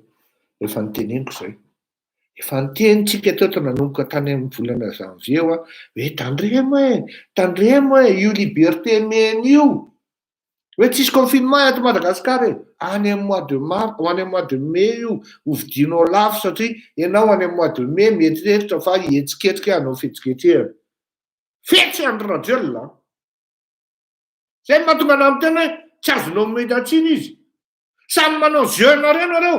efa noteneniko izay. Efa niteny tsika teto nanomboka tany amin'ny volana janvier hoa hoe tandremo e, tandremo e, io liberté mena io, hoe tsisy confinement eto Madagascar e, any amin'ny mois de mars, ho any amin'ny mois de mai io, ho vidianao lafo satria ianao any amin'ny mois de mai mieritreritra fa hihetsiketsika hanao fihetsiketsehana. Fetsy Andry Rajoelina an! Zay no mahatonga anah miteny hoe tsy azonao omena tsiny izy. Samy manao jeu nareo nareo.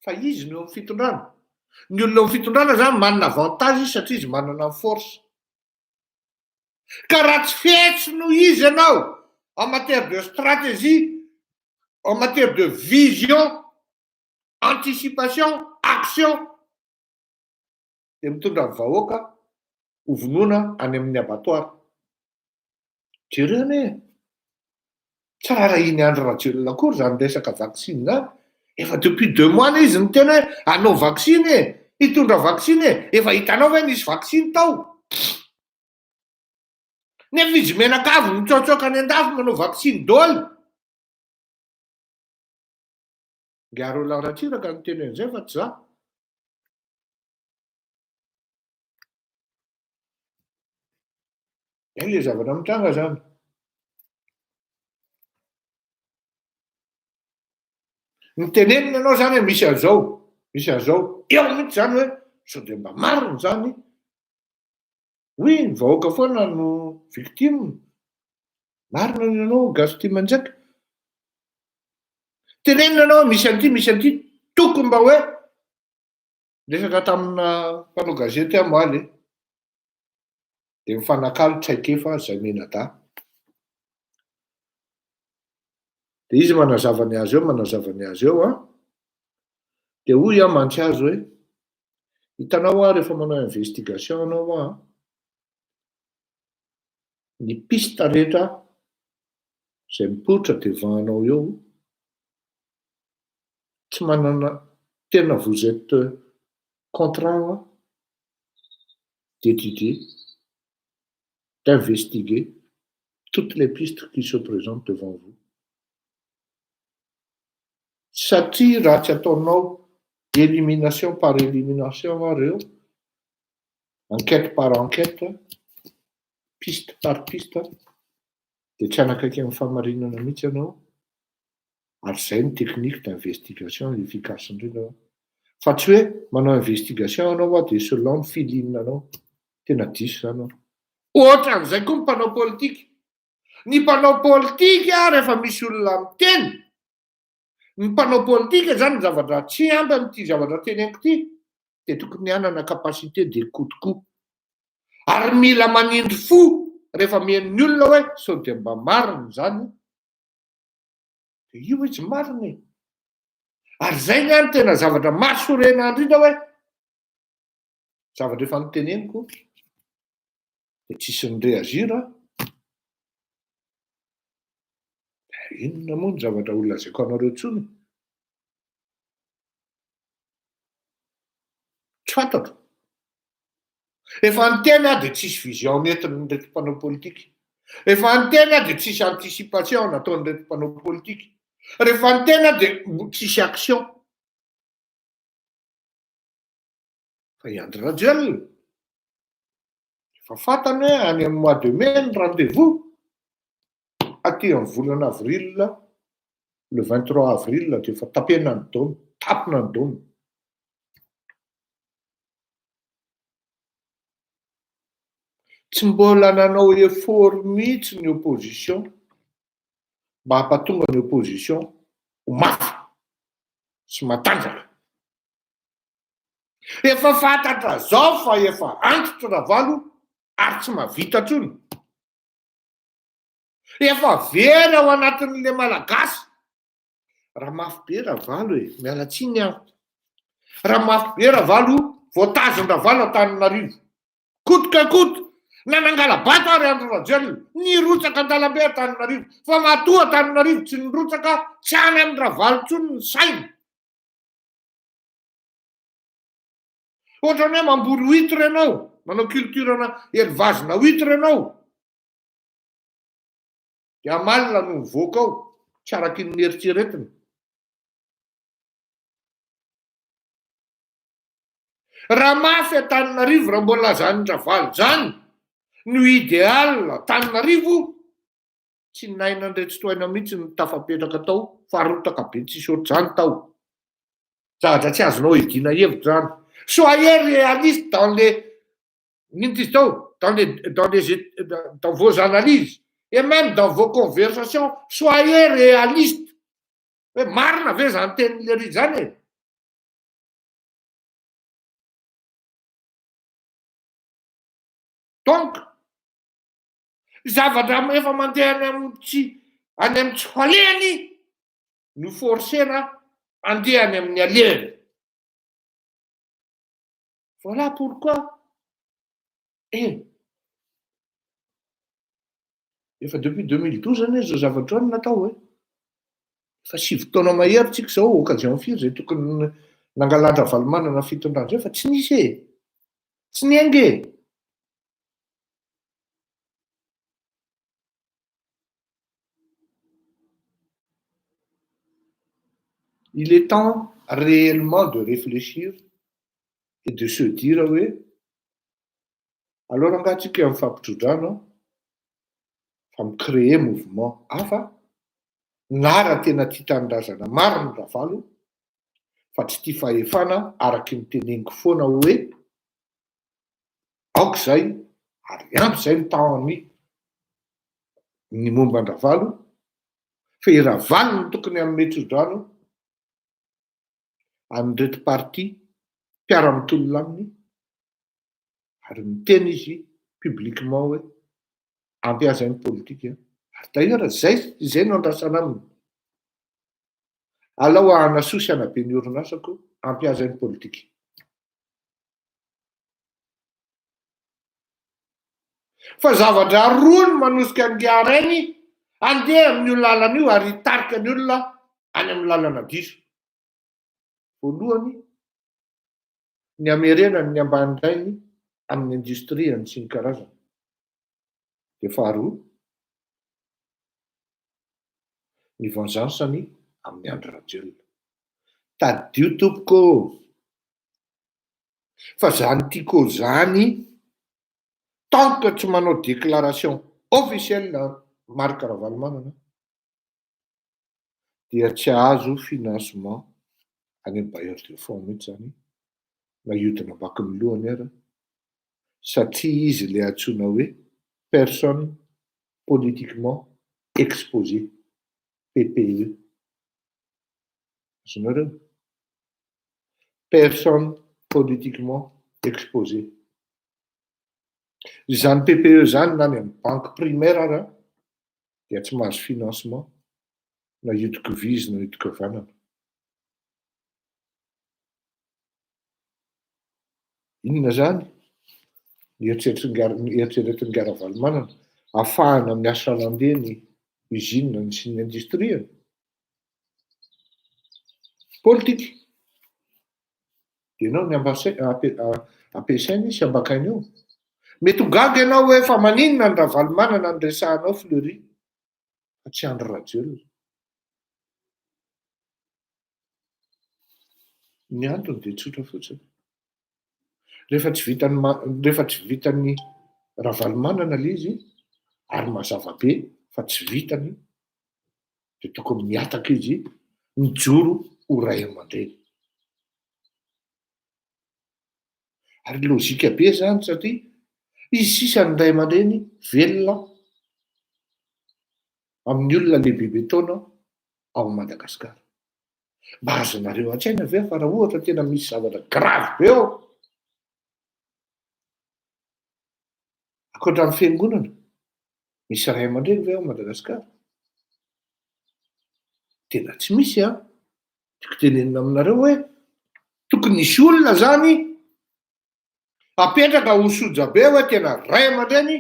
Fa izy no eo amin'ny fitondrana. Ny olona eo amin'ny fitondrana zany manana avantage izy satria izy manana ny force. Ka raha tsy fetsy noho izy ianao en matière de stratégie, en matière de vision, anticipation, action, dia mitondra ny vahoaka ho vonoina any amin'ny abattoir. Jereo anie e! Tsy raharahian'i Andry Rajoelina akory izany resaka vaksiny izany. Efa depuis deux mois anie izy niteny hoe hanao vaksiny e! Hitondra vaksiny e! Efa hitanao ve nisy vaksiny tao? Nefa izy mianakavy mitsoatsoaka any an-dafy manao vaksiny daholo. Ingahy Roland Ratsiraka niteny an'izay fa tsy za. Zay le zavatra mitranga zany. Ny tenenina anao zany hoe misy an'izao, misy an'izao, eo mihitsy zany hoe sao de mba marina zany, oui ny vahoaka foana no victime, marina ny anao gasy tia manjaka. Tenenina anao hoe misy an'ity, misy an'ity, tokony mba hoe Niresaka tamina mpanao gazety aho omaly dia mifanakalo traikefa izay mianadahy. Dia izy manazava ny azy eo, manazava ny azy eo an. Dia hoy aho mantsy azy hoe, hitanao hoa rehefa manao investigation ianao hoa an, ny piste rehetra izay mipoitra devant anao eo, tsy manana tena vous etes contraint d'étudier, d'investiguer. toutes les pistes qui se présentent devant vous. Satria raha tsy ataonao élimination par élimination ary eo, enquête par enquête, piste par piste, dia tsy hanakaiky amin'ny fahamarinana mihitsy ianao, ary izay ny technique d'investigation efficace indrindra, fa tsy hoe manao investigation ianao dia selon ny feeling anao, tena diso izany an. Ohatran'izay koa ny mpanao politika, ny mpanao politika rehefa misy olona miteny, ny mpanao politika izany ny zavatra tsy ampy amin'ity zavatra teneniko ity dia tokony hanana capacité d'écoute koa, ary mila manindry fo rehefa mihaino ny olona hoe sao dia mba marina izany, dia io izy marina e! Ary izay ny ahy no tena zavatra mahasorena ahy indrindra hoe zavatra efa noteneniko dia tsisy ni-réagir aho, dia inona moa ny zavatra ho lazaiko anareo intsony e? Tsy fantatro. Efa niteny aho dia tsisy vision nentin'ireto mpanao politika. Efa niteny aho dia tsisy anticipation nataon'ireto mpanao politika. Rehefa niteny aho dia tsisy action. Fa i Andry Rajoelina, efa fantany hoe any amin'ny mois de mai ny rendez-vous, aty amin'ny volana avril, le 23 avril dia efa tapena ny daomy, tapina ny daomy. Tsy mbola nanao effort mihitsy ny opposition mba hampatonga ny opposition ho mafy sy matanjaka. Efa fantatra zao fa efa antitra Ravalo ary tsy mahavita intsony. Efa very ao anatin'le Malagasy. Raha mafy be Ravalo e, miala tsiny aho. Raha mafy be Ravalo, voatazon-dRavalo Antananarivo. Coûte que coûte, na nangala-bato ary Andry Rajoelina, nirotsaka an-dalambe Antananarivo. Fa matoa Antananarivo tsy nirotsaka, tsy any amin-dRavalo intsony ny saina. Ohatran'ny hoe mamboly huitre ianao, manao culture-na élevage-na huitre ianao. Dia amalona no mivoaka ao, tsy araky ny neritreretina. Raha mafy Antananarivo, raha mbola zany Ravalo zany no idéal Antananarivo, tsy naina an-dRetsitohaina mihitsy ny tafapetraka tao fa rotaka be tsisy ohatr'izany tao. Zavatra tsy azonao iadiana hevitra zany. Soyez réaliste dans les inona izy tao? Dans les dans les dans vos analyses et même dans vos conversations, soyez réaliste. Hoe marina ve zany tenin'i lery zany e? Donc, zavatra efa mandeha any amin'ny tsy any amin'ny tsy falehany no forcena andeha any amin'ny alehany. Voilà pourquoi eh efa depuis 2012 anie zao zavatra zao no natao e. Efa sivy taona mahery tsika zao, occasion firy zay tokony nangalan-dRavalomanana fitondrana zay fa tsy nisy e. Tsy niainga e. Il est temps réellement de réfléchir et de se dire hoe aleo rangaha tsika mifampitsodrano fa mi-créer mouvement hafa na raha tena tia tanindrazana marina Ravalo fa tsy tia fahefana araky ny teneniko foana hoe aoka izay ary ampy izay ny temps-ny ny momba an-dRavalo fa i Ravalo no tokony hanome tsodrano an'ireto parti mpiara-mitolona aminy ary miteny izy publiquement hoe ampy azy ny politika ary d'ailleurs zay izay no andrasana aminy alao hanasoa sy hanabe ny orinasako ampy azy ny politika. Fa zavatra roa no manosika an'i Rainy handeha amin'io lalana io ary hitarika ny olona any amin'ny lalana diso. Voalohany, ny hamerenany ny ambanin-drainy amin'ny indostria sy ny karazany. Dia faharoa, ny vengeance-ny amin'i Andry Rajoelina. Tadidio tompoko ô! Fa zany Tiko zany tant que tsy manao déclaration officielle Marc Ravalomanana dia tsy hahazo financement any amin'ny bailleur de fonds mihitsy zany na hiodina vaky ny lohany ara satria izy le antsoina hoe personne politiquement exposée, PPE. Azonareo? Personne politiquement exposée. Izany PPE zany na any amin'ny banque primaire ara dia tsy mahazo financement na hiodin-kavia izy na hiodin-kavanana. Inona zany ny eritreretin'i Ravalomanana ahafahana miasa handeha ny usine sy ny industrie? Politika. Dia ianao ny ampiasainy sy ambakainy eo. Mety ho gaga ianao hoe fa maninona ny Ravalomanana no resahanao Fleury fa tsy Andry Rajoelina. Ny antony dia tsotra fotsiny. Rehefa tsy vitan'ny rehefa tsy vitan'ny Ravalomanana ilay izy ary mazava be fa tsy vitany dia tokony mihataka izy mijoro ho ray aman-dreny. Ary lojika be izany satria izy sisa ny ray aman-dreny velona amin'ny olona lehibebe taona ao Madagasikara. Mba azonareo an-tsaina ve fa raha ohatra tena misy zavatra grave be ao ankoatra ny fiangonana, misy ray aman-dreny ve ao Madagasikara? Tena tsy misy an! Tiako tenenina aminareo hoe tokony hisy olona zany apetraka ho sojabe hoe tena ray aman-dreny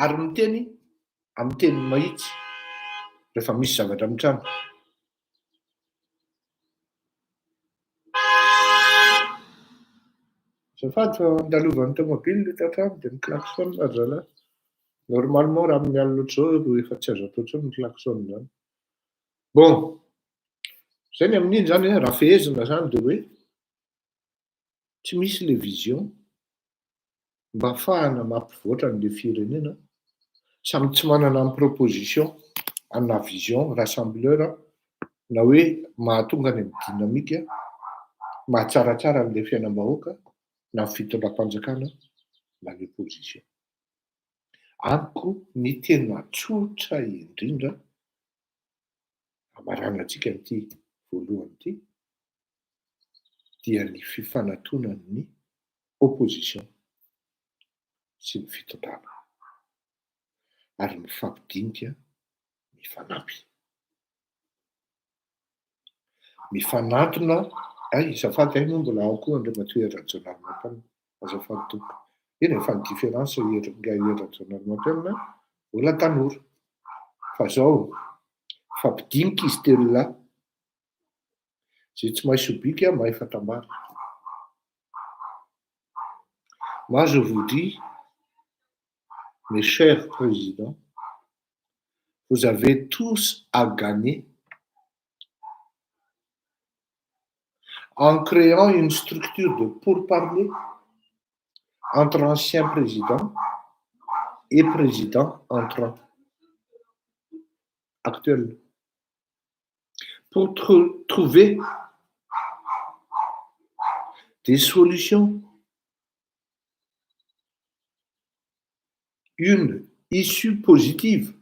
ary miteny amin'ny teny mahitsy rehefa misy zavatra mitranga. Azafady fa andalovan'ny tomobile eto an-trano dia mi-klaxon ry zalahy. Normalement raha amin'ny alina ohatr'izao aloha efa tsy azo atao intsony ny klaxon izany. Bon, izay ny amin'iny izany an, raha fehezina izany dia hoe tsy misy ilay vision mba ahafahana mampivoatra an'ilay firenena, samy tsy manana ny proposition ana vision rassembleur na hoe mahatonga any amin'ny dynamique mahatsaratsara an'ilay fiainam-bahoaka na ny fitondram-panjakana na ny opposition. Amiko ny tena tsotra indrindra hamaranantsika an'ity voalohany ity dia ny fifanatonan'ny opposition sy ny fitondrana ary mifampidinika mifanampy. Mifanantona, hay azafady hay moa mbola ao koa Andriamatoa Hery Rajaonarimampianina, azafady tompoko. Eny e, fa ny différence Hery Hery Rajaonarimampianina mbola tanora. Fa zao, mifampidinika izy telo lahy, zay tsy mahay sobika mahay fatambary. Moi je vous dis, mes chers présidents, vous avez tous à gagner en créant une structure de pourparlers entre anciens présidents et présidents entrants actuels pour trouver des solutions une issue positive,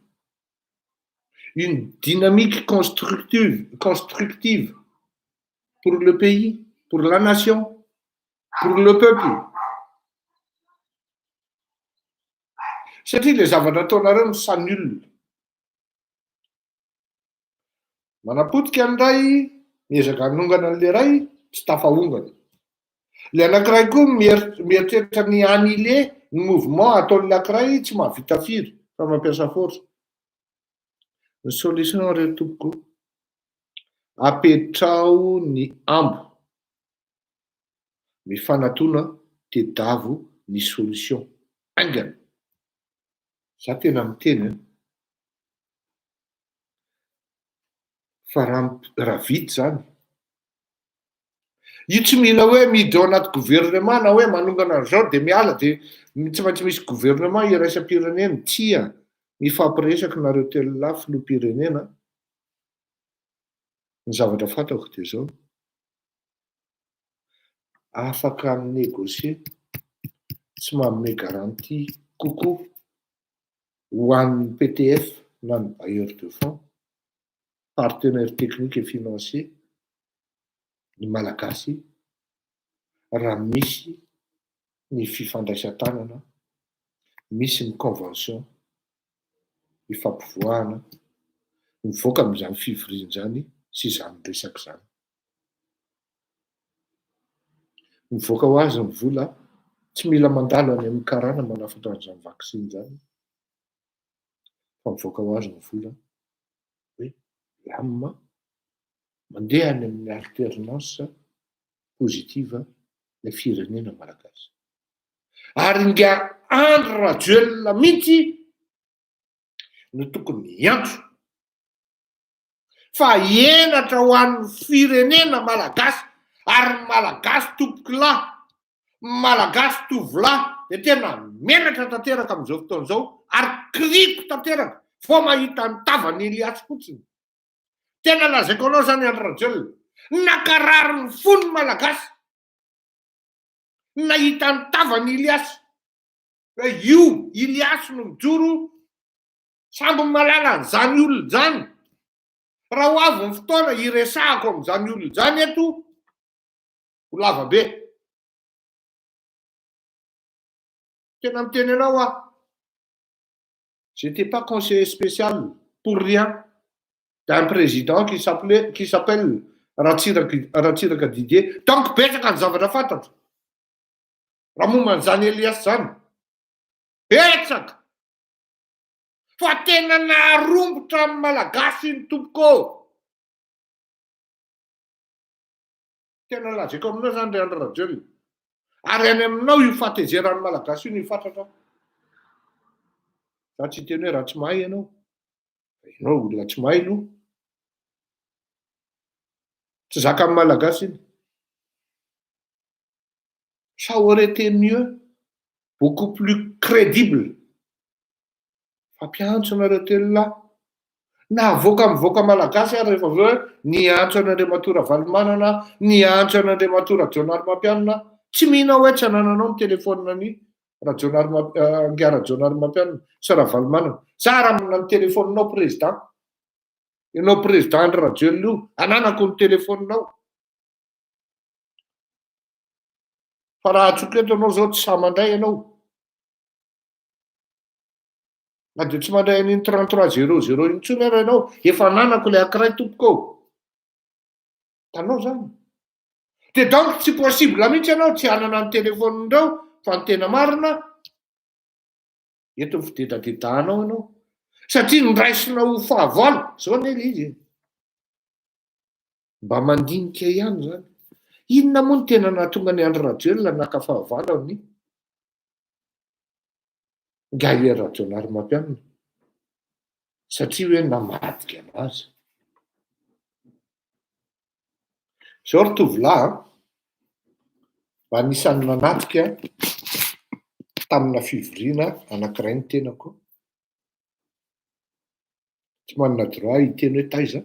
une dynamique constructive, constructive pour le pays, pour la nation, pour le peuple. Satria le zavatra ataonareo mi s'annule. Manapotika ny ray, miezaka hanongana an'ilay ray, tsy tafaongana. Ilay anankiray koa mieritreritra ny annuler ny mouvement ataon'ilay ankiray tsy mahavita firy fa mampiasa force. Ny solution re tompoko, apetraho ny ambo, mifanatona tedavo ny solution haingana. Za tena miteny an! Fa raha raha vita izany, io tsy mila hoe miditra ao anaty gouvernement na hoe manongana an'izao dia miala dia tsy maintsy misy gouvernement iraisam-pirenena, tsia, mifampiresaka nareo telolahy filoham-pirenena, ny zavatra fantako dia izao, afaka mi-négocier sy manome garantie kokoa ho an'ny PTF na ny bailleur de fonds, partenaire technique et financier, ny Malagasy raha misy ny fifandraisan-tanana, misy ny convention ifampivoahana mivoaka amin'izany fivoriana izany sy izany resaka izany. Mivoaka ho azy ny vola, tsy mila mandalo any amin'ny karana manafatra an'izany vaksiny izany fa mivoaka ho azy ny vola hoe milamina mandeha any amin'ny alternance positive ilay firenena malagasy. Ary ingahy Andry Rajoelina mihitsy no tokony hiantso fa henatra ho an'ny firenena malagasy ary ny malagasy tompokolahy, malagasy tovolahy dia tena menatra tanteraka amin'izao fotoana izao ary kiriko tanteraka vao mahita ny tavan'i Elias fotsiny. Tena lazaiko anao izany Andry Rajoelina, nankarary ny fon'ny malagasy nahita ny tavan'i Elias hoe io Ilias no mijoro Samby mahalala an'izany olona izany. Raha ho avy ny fotoana hiresahako amin'izany olona izany eto, ho lava be. Tena miteny anao aho. J'étais pas conseiller spécial pour rien d'un président qui s'appelait qui s'appelle Ratsiraka Ratsiraka Didier. Donc betsaka ny zavatra fantatro. Raha momba an'izany Elias izany. Betsaka. Fa tena naharombotra ny Malagasy iny tompoko ô! Tena lazaiko aminao zany ry Andry Rajoelina. Ary any aminao io fahatezeran'ny Malagasy io no hifatratra. Za tsy hiteny hoe raha tsy mahay ianao. Fa ianao olona tsy mahay aloha. Tsy zakan'ny Malagasy iny. Ça aurait été mieux, beaucoup plus crédible. Fampiantso anareo telolahy. Navoaka mivoaka malagasy ary rehefa avy eo hoe niantso an'Andriamatoa Ravalomanana, niantso an'Andriamatoa Rajaonarimampianina. Tsy mino aho hoe tsy anananao ny telefaonina-n'i Rajaonarimamp- Ingahy Rajaonarimampianina sy Ravalomanana. Za raha manana ny telefaoninao président, ianao président Andry Rajoelina io, ananako ny telefaoninao. Fa raha antsoiko eto ianao zao tsy sahy mandray ianao. Na dia tsy mandray an'iny 33 00 iny intsony ara ianao, efa ananako ilay ankiray tompoko ô. Hitanao zany? Dia donc tsy possible mihitsy ianao tsy hanana ny telefaonin'ireo fa ny tena marina eto ny fidedadedahanao ianao. Satria niraisinao ho fahavalo, zao anie ilay izy e. Mba mandinika ihany zany. Inona moa no tena nahatonga an'i Andry Rajoelina naka fahavalo an'i Ingahy Hery Rajaonarimampianina? Satria hoe namadika anazy. Zao ry tovolahy an, mba anisan'ny nanatrika tamina fivoriana anankiray ny tenako, tsy manana droit hiteny hoe taiza,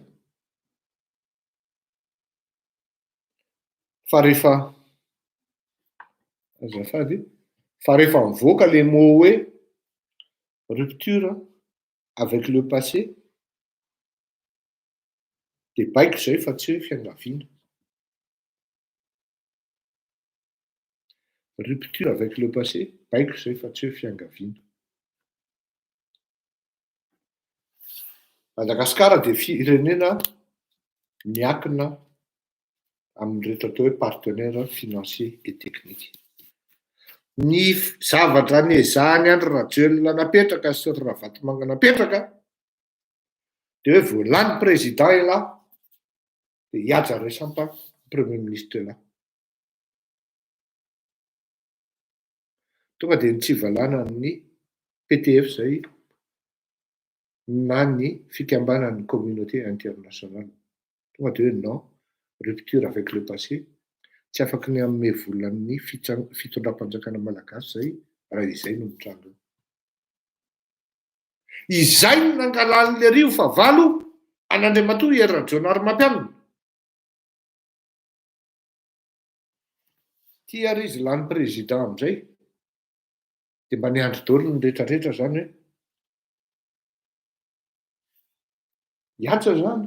fa rehefa azafady, fa rehefa mivoaka le mot hoe rupture avec le passé de baiko zay fa tsy hoe fiangaviana. Rupture avec le passé, baiko zay fa tsy hoe fiangaviana. Madagasikara dia firenena miankina amin'ireto atao hoe partenaire financier et technique. Ny zavatra niezahan'i Andry Rajoelina napetraka sy ry Ravatomanga napetraka dia hoe vao lany président ialahy dia hihaja resampa premier ministre ialahy. Tonga dia nitsivalana ny PTF izay. na ny fikambanan'ny communauté internationale. Tonga de hoe non, rupture avec le passé, tsy afaky ny hanome vola ny fitondram-panjakana malagasy zay raha izay no mitranga eo. Izay no nangalan'le rio fahavalo an'Andriamatoa Hery Rajaonarimampianina. Ty ary izy lany président amizay de mba niandry daholo ny retraretra zany hoe hihaja zany,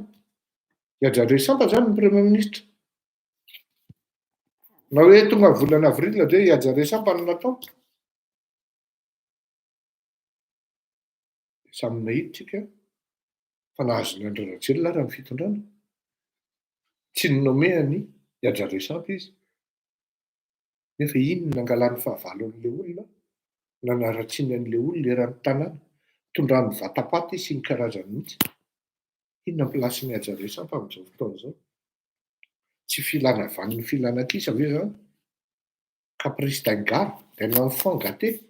hihaja resampa zany ny premier ministre. Na hoe tonga ny volana avril de hoe hihaja resampa no natao. Samy nahita tsika fa nahazo ny Andry Rajoelina ary ny fitondrana. Tsy ni-nommé an'i Haja Resampa izy. Nefa iny no nangalany fahavalo an'ilay olona, nanaratsiany an'ilay olona eran'ny tanàna, nitondrany vatapaty sy ny karazany mihitsy. Inona ny place-n'i Haja Resampa amin'izao fotoana izao? Tsy filana vaniny filana kisa ve izany? Caprice d'un gars, d'un enfant gâté.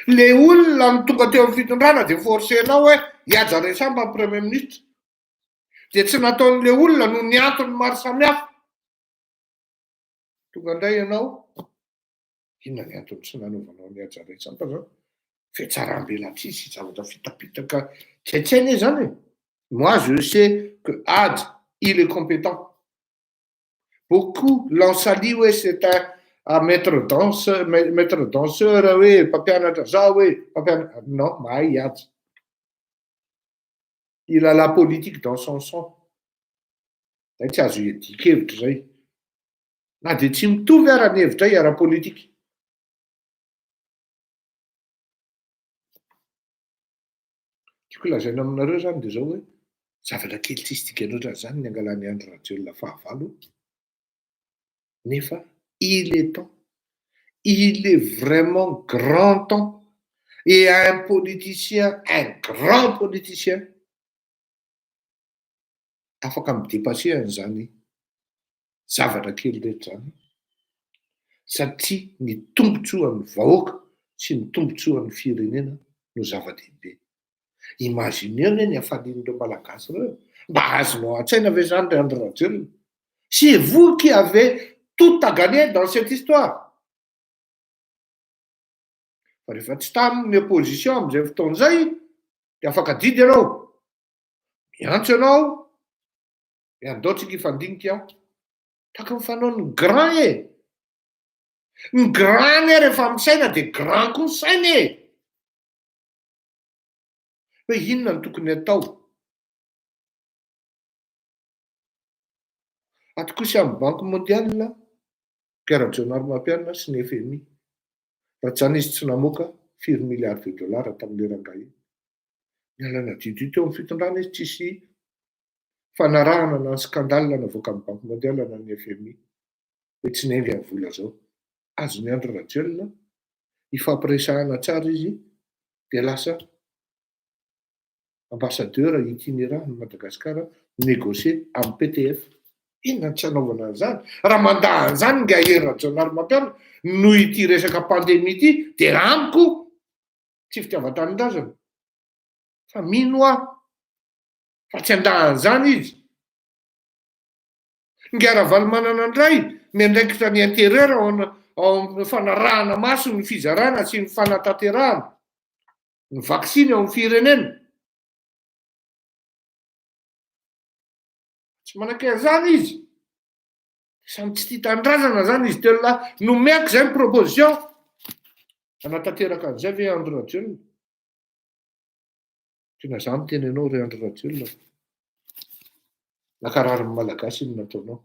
Le olona no tonga teo amin'ny fitondrana de forcer-nao hoe hihaja Resampa ny premier ministre. De tsy nataon'le olona noho ny antony maro samihafa. Tonga indray ianao, inona ny antony tsy nanaovanao ny Haja Resampa zany? Fihatsaram-belatsihy sy zavatra fitapitaka tsy hay tsy hay anie zany e. Moi je sais que Haja, il est compétent. Beaucoup l'ont sali hoe c'est un maître danse, maître danseur hoe mpampianatra zao hoe mpampianatra, non mahay Haja. Il a la politique dans son sang. Zay tsy azo iadian-kevitra zay. Na dia tsy mitovy ara ny hevitray ara-politika. Tiako lazaina aminareo zany de zao hoe zavatra kely tsisy dikany ohatran'izany ny angalan'i Andry Rajoelina fahavalo nefa il est temps, il est vraiment grand temps et un politicien, un grand politicien afaka mi-depasser an'izany zavatra kely rehetra izany satria ny tombontsoan'ny vahoaka sy ny tombontsoan'ny firenena no zava-dehibe. Imagineo anie ny hafalian'ireo Malagasy ireo e! Mba azonao an-tsaina ve izany ry Andry Rajoelina? C'est vous qui avez tout à gagner dans cette histoire! Fa rehefa tsy tamin'ny opposition amin'izay fotoana izay dia afaka adidy ianao, miantso ianao, dia andao tsika hifandinika tahaka ny fanaon'ny grand e! Ny grand anie rehefa misaina dia grand koa ny sainy e! Hoe inona no tokony atao? Ato kosa amin'ny Banque mondiale, Guy Rajaonarimampianina sy ny FMI. Raha tsy izany izy tsy namoaka firy milliards de dollars tamin'ilay rangahy iny. Niala nadiodio teo amin'ny fitondrana izy tsisy fanarahana na ny scandale navoakan'ny Banque mondiale na ny FMI hoe tsy niainga ny vola zao. Azon'i Andry Rajoelina ifampiresahana tsara izy dia lasa ambassadeur itinérant an'i Madagasikara mi-négocier amin'ny PTF. Inona no tsy hanaovana an'izany? Raha mandà an'izany ingahy Hery Rajaonarimampianina noho ity resaka pandémie ity dia amiko tsy fitiavan-tanindrazana fa mino aho fa tsy handà an'izany izy. Ingahy Ravalomanana indray miandraikitra ny intérieur ao amin'ny fanarahana maso ny fizarana sy ny fanatanterahana ny vaksiny ao amin'ny firenena. Tsy manaiky an'izany izy. Samy tsy tia tanindrazana zany izy telo lahy. Nomeko zay ny proposition. Hanatanteraka an'izay ve Andry Rajoelina? Tena za miteny anao ry Andry Rajoelina. Nakarary ny Malagasy iny nataonao.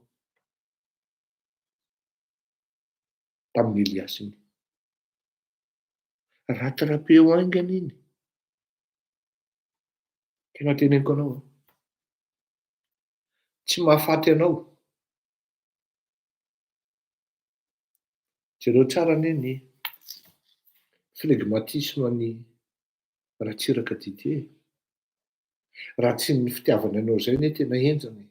Tamin'ny Elias iny. Rattrapeo haingana iny. Tena teneniko anao an. Tsy mahafaty anao. Jereo tsara anie ny flegmatisme an'i Ratsiraka Didier e. Raha tsy ny fitiavany anao izay anie tena henjana e.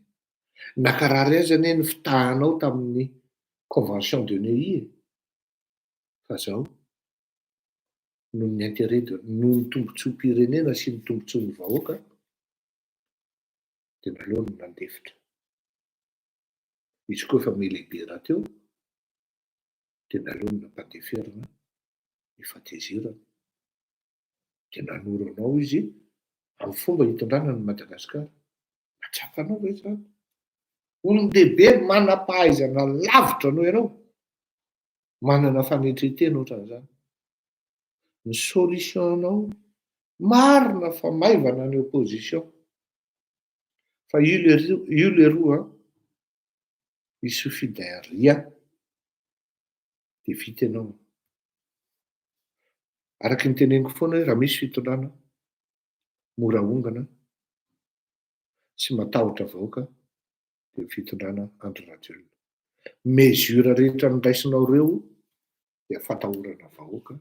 Nakarary azy anie ny fitahanao tamin'ny convention de Neuilly e. Fa zao. Noho ny intérêt de, noho ny tombontsoam-pirenena sy ny tombontsoan'ny vahoaka dia naleony nandefitra. Izy koa efa miha-lehibe rahateo dia naleony nampandeferina ny fahatezerany. Dia nanoro anao izy amin'ny fomba hitondrana an'i Madagasikara. Mba tsapanao ve izany? Olon-dehibe manam-pahaizana lavitra noho ianao, manana fanetren-tena ohatran'izany. Ny solution-nao, marina fa maivana ny opposition, fa io leroa, io leroa an, il suffit d'un rien dia vita ianao. Araky ny teneniko foana hoe raha misy fitondrana mora ahongana sy matahotra vahoaka dia ny fitondrana Andry Rajoelina. Mesure rehetra noraisinao ireo dia fatahorana vahoaka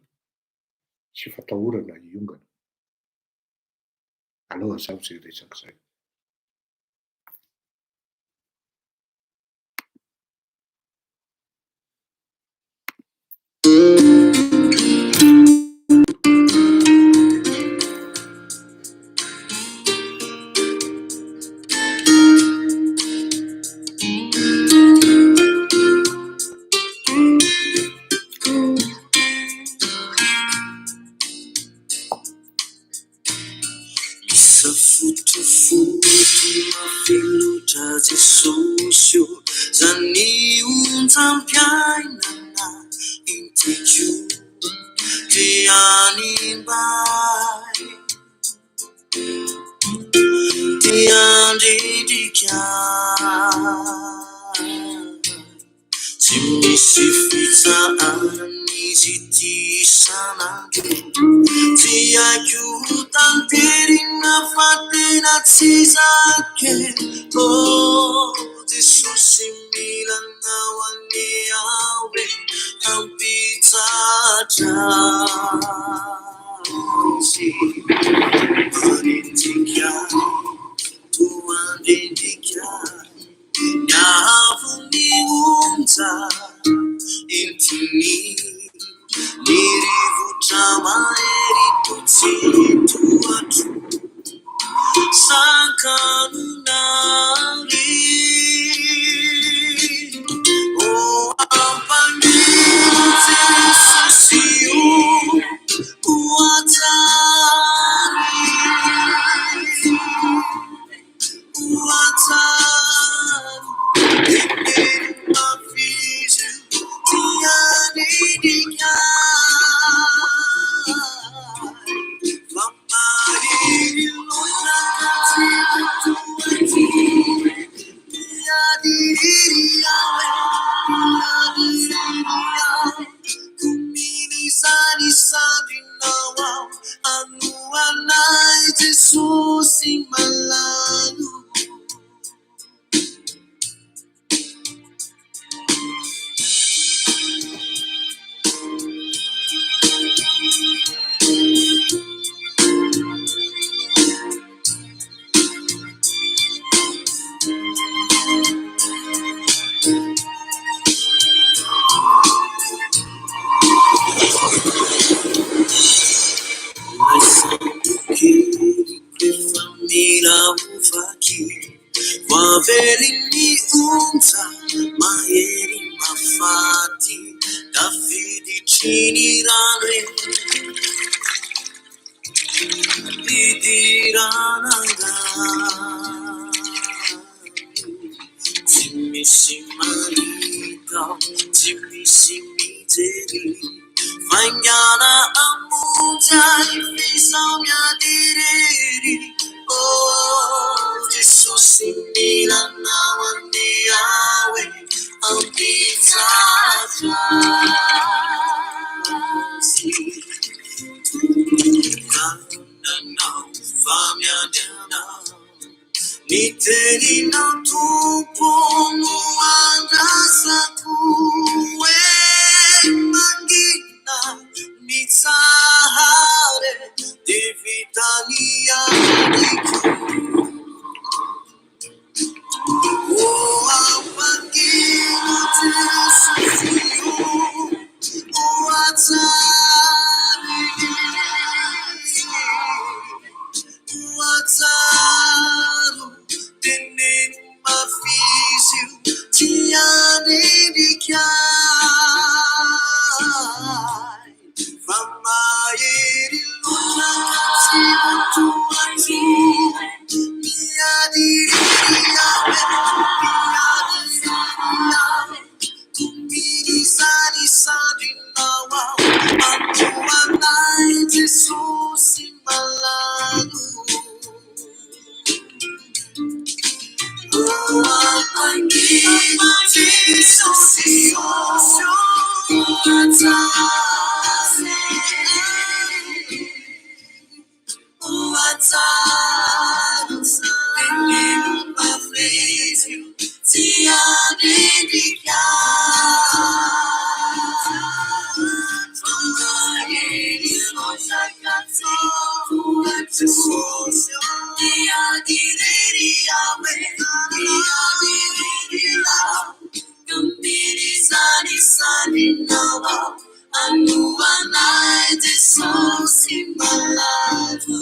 sy fatahorana hiongana. Aleo hazava izay resaka izay. Misafotofoto mafy loatra Jesosy ô, zany onjam-piainana entiko te hanimba ahy, te handrendrika ahy. Tsy misy fitsaharana izy ity isan'andro. Tsy haiko ho tanterina fa tena tsy zaka e. Oh Jesosy mila anao anie aho e, hampitsahatra azy. Manenjika toa andrendrika. Ny haavon'ny onja entiny, ny rivotra mahery toa tsy tohatro, sakanonary. Oh, ampangino Jesosy o, ho hatsary. Jesosy malalo. Ilay sambo keliko efa mila ho vaky, voavelin'ny onja mahery mahafaty, tafiditry ny rano e, fidirana angano, tsy misy mahita, tsy misy mijery. Faingana hamonjy ahy f'izaho miady irery. Oh Jesosy mila anao anie aho e, hampitsahatra azy. Tokananao fa miandry anao. Ny teninao Tompo no andrasako hoe mangina mitsahare dia vita ny adiko. Oh ampangino Jesosy o, oh atsary. Fa mahery loatra ka tsy voatohatra. Miady irery aho e, miady irery aho. Kombinizany sandrinao aho, manohanay Jesosy malalo.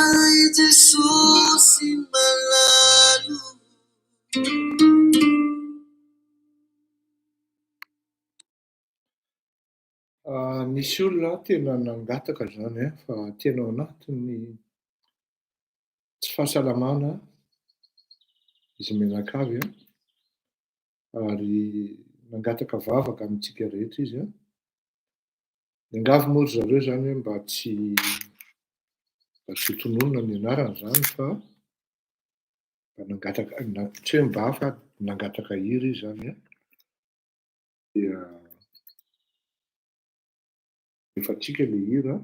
Oh, ampangina Jesosy ô, Nisy olona tena nangataka izany an, fa tena ao anatin'ny tsy fahasalamana izy mianakavy an, ary nangataka vavaka amintsika rehetra izy an. Niangavy moa ry zareo izany hoe mba tsy mba tsy ho tononina ny anarany izany fa mba nangataka, na- tsy hoe mba fa nangataka hira izy izany an. Dia efa antsika ilay hira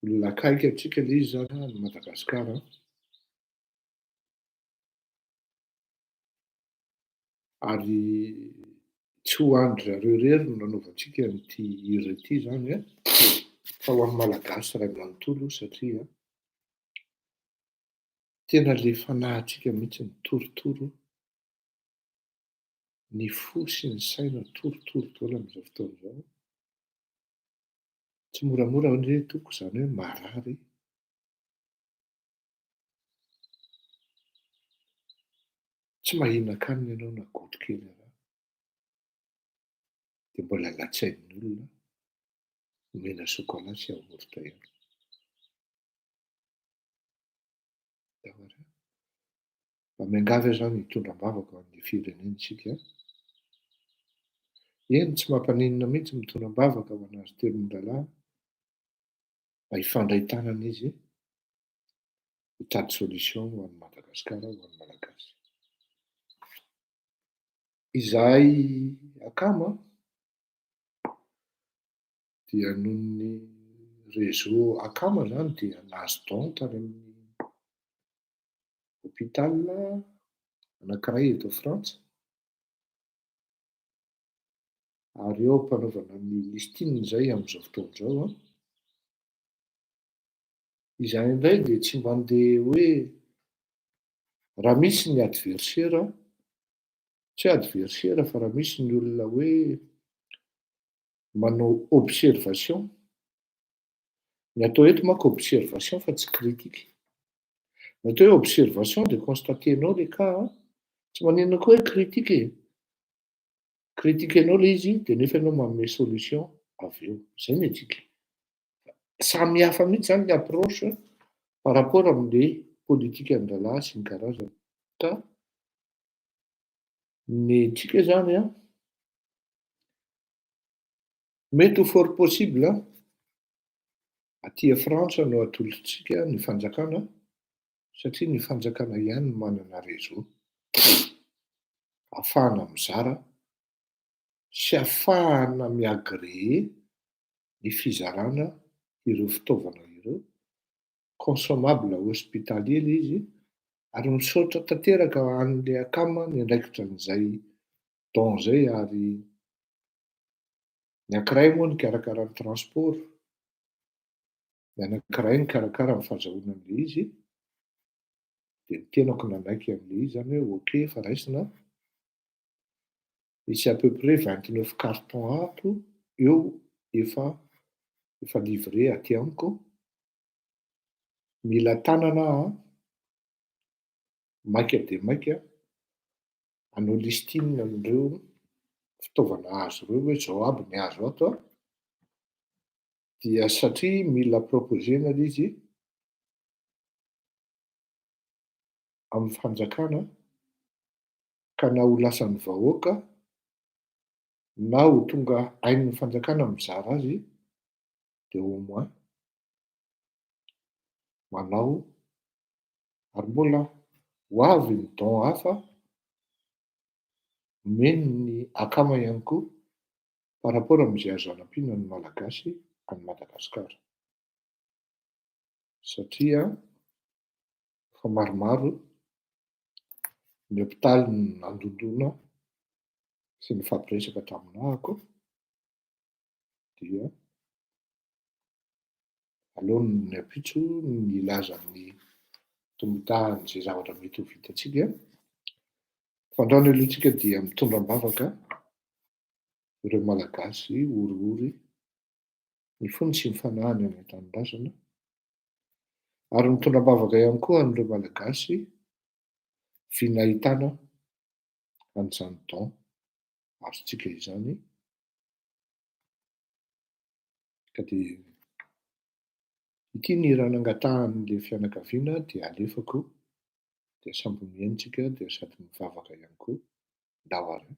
olona akaiky antsika ilay izy izany any Madagasikara. Ary tsy ho an-dry zareo irery no nanaovantsika an'ity hira ity izany an, fa ho an'ny Malagasy iray manontolo satria tena ilay fanahintsika mihitsy ny torotoro, ny fo sy ny saina torotoro daholo amin'izao fotoana izao. Tsy moramora anie tompoko izany hoe marary. Tsy mahinan-kanina ianao na goty kely ara. Dia mbola latsain'ny olona omena chocolat sy yaourt ihany. Mba miangavy aho izany hitondra am-bavaka ho an'ny firenena isika. Eny, tsy mampaninona mihitsy mitondra am-bavaka ho an'azy telo mirahalahy mba hifandray tanana izy hitady solution ho an'i Madagasikara, ho an'ny Malagasy. Izahay akama dia noho ny réseau akama izany dia nahazo don tany amin'ny hôpital anankiray eto Frantsa ary eo am-panaovana ny listing izay amin'izao fotoana izao an. Izahay indray dia tsy mba andeha hoe raha misy ny adversaire, tsy hoe adversaire fa raha misy ny olona hoe manao observation, ny atao eto manko observation fa tsy critique. Ny atao hoe observation dia constater-nao le cas an, tsy maninona koa hoe critique e. Critiquer-nao le izy dia nefa ianao manome solution avy eo. Izay ny antsika. Samy hafa mihitsy izany ny approche par rapport amin'le politikan-drahalahy sy ny karazany. Ka ny antsika izany an, mety ho fort possible aty Frantsa no atolotsika ny fanjakana satria ny fanjakana ihany no manana réseau ahafahana mizara sy ahafahana mi-agréer ny fizarana ireo fitaovana ireo, consommable hospitalier ilay izy ary misaotra tanteraka an'ilay akama niandraikitra an'izay don izay ary ny ankiray moa nikarakara ny transport, ny anankiray nikarakara ny fahazahoana an'ilay izy. Dia ny tenako nanaiky amin'ilay izy izany hoe ok efa raisina, misy à peu près 29 cartons ato eo efa efa livré aty amiko, mila tanana aho an, maika dia maika hanao listing an'ireo fitaovana azo ireo hoe izao aby ny azo ato an, dia satria mila proposer-na ilay izy amin'ny fanjakana ka na ho lasan'ny vahoaka na ho tonga hain'ny fanjakana mizara azy dia au moins manao ary mbola ho avy ny don hafa omeny ny akama ihany koa par rapport amin'izay azo anampiana ny Malagasy any Madagasikara satria efa maromaro ny hopitaly nandondona sy nifampiresaka taminahako dia aleo ny ampitso nilaza ny tomotahan'izay zavatra mety ho vitantsika. Fa androany aloha tsika dia mitondra am-bavaka ireo Malagasy oriory ny fony sy ny fanahiny any an-tanindrazana ary mitondra am-bavaka ihany koa an'ireo Malagasy vy nahitana an'izany don azontsika izany ka dia ity ny hira nangatahan'ilay fianakaviana dia alefako dia samby mihaino tsika dia sady mivavaka ihany koa. Ndao ary.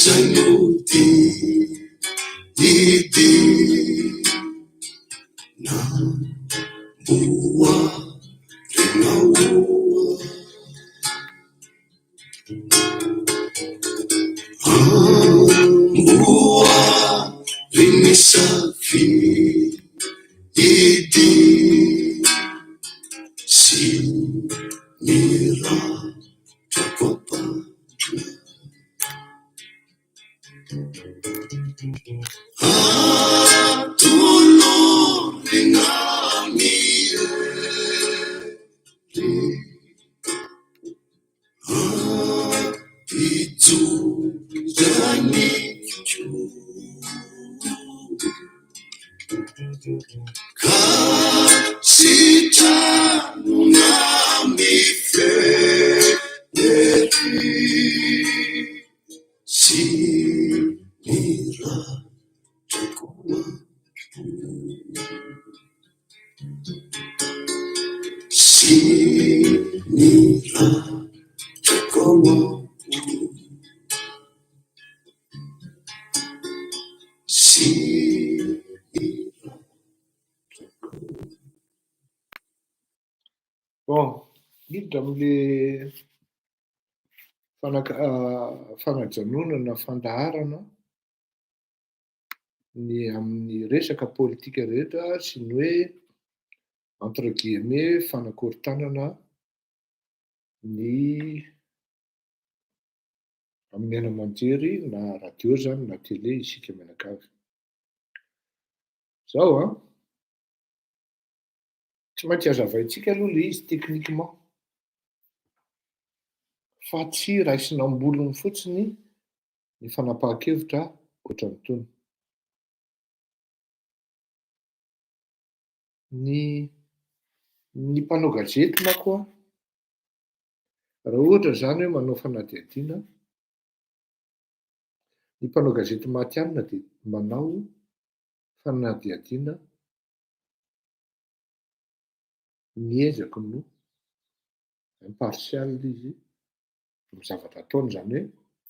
Izay nody hidy namboarinao. Amboariny safidy sy ny ratrako am-pandrina. Atolorina ny hery Ampijoro Ka sitranona mifehy Sy ny ratrako am-po Sy ny ratrako am-po Sy ny ratrako. Bon, miditra amin'le fanaka- fanajanonana fandaharana ny amin'ny resaka politika rehetra sy ny hoe entre guillemets fanakorontanana ny amin'ny haino aman-jery na radio zany na télé isika mianakavy. Zao an, tsy maintsy hazavaintsika aloha le izy techniquement fa tsy raisina am-bolony fotsiny ny fanapahan-kevitra ohatran'itony. Ny ny mpanao gazety manko an, raha ohatra zany hoe manao fanadihadiana, ny mpanao gazety matihanina dia manao fanadihadiana miezaka no impartial izy amin'ny zavatra ataony, izany hoe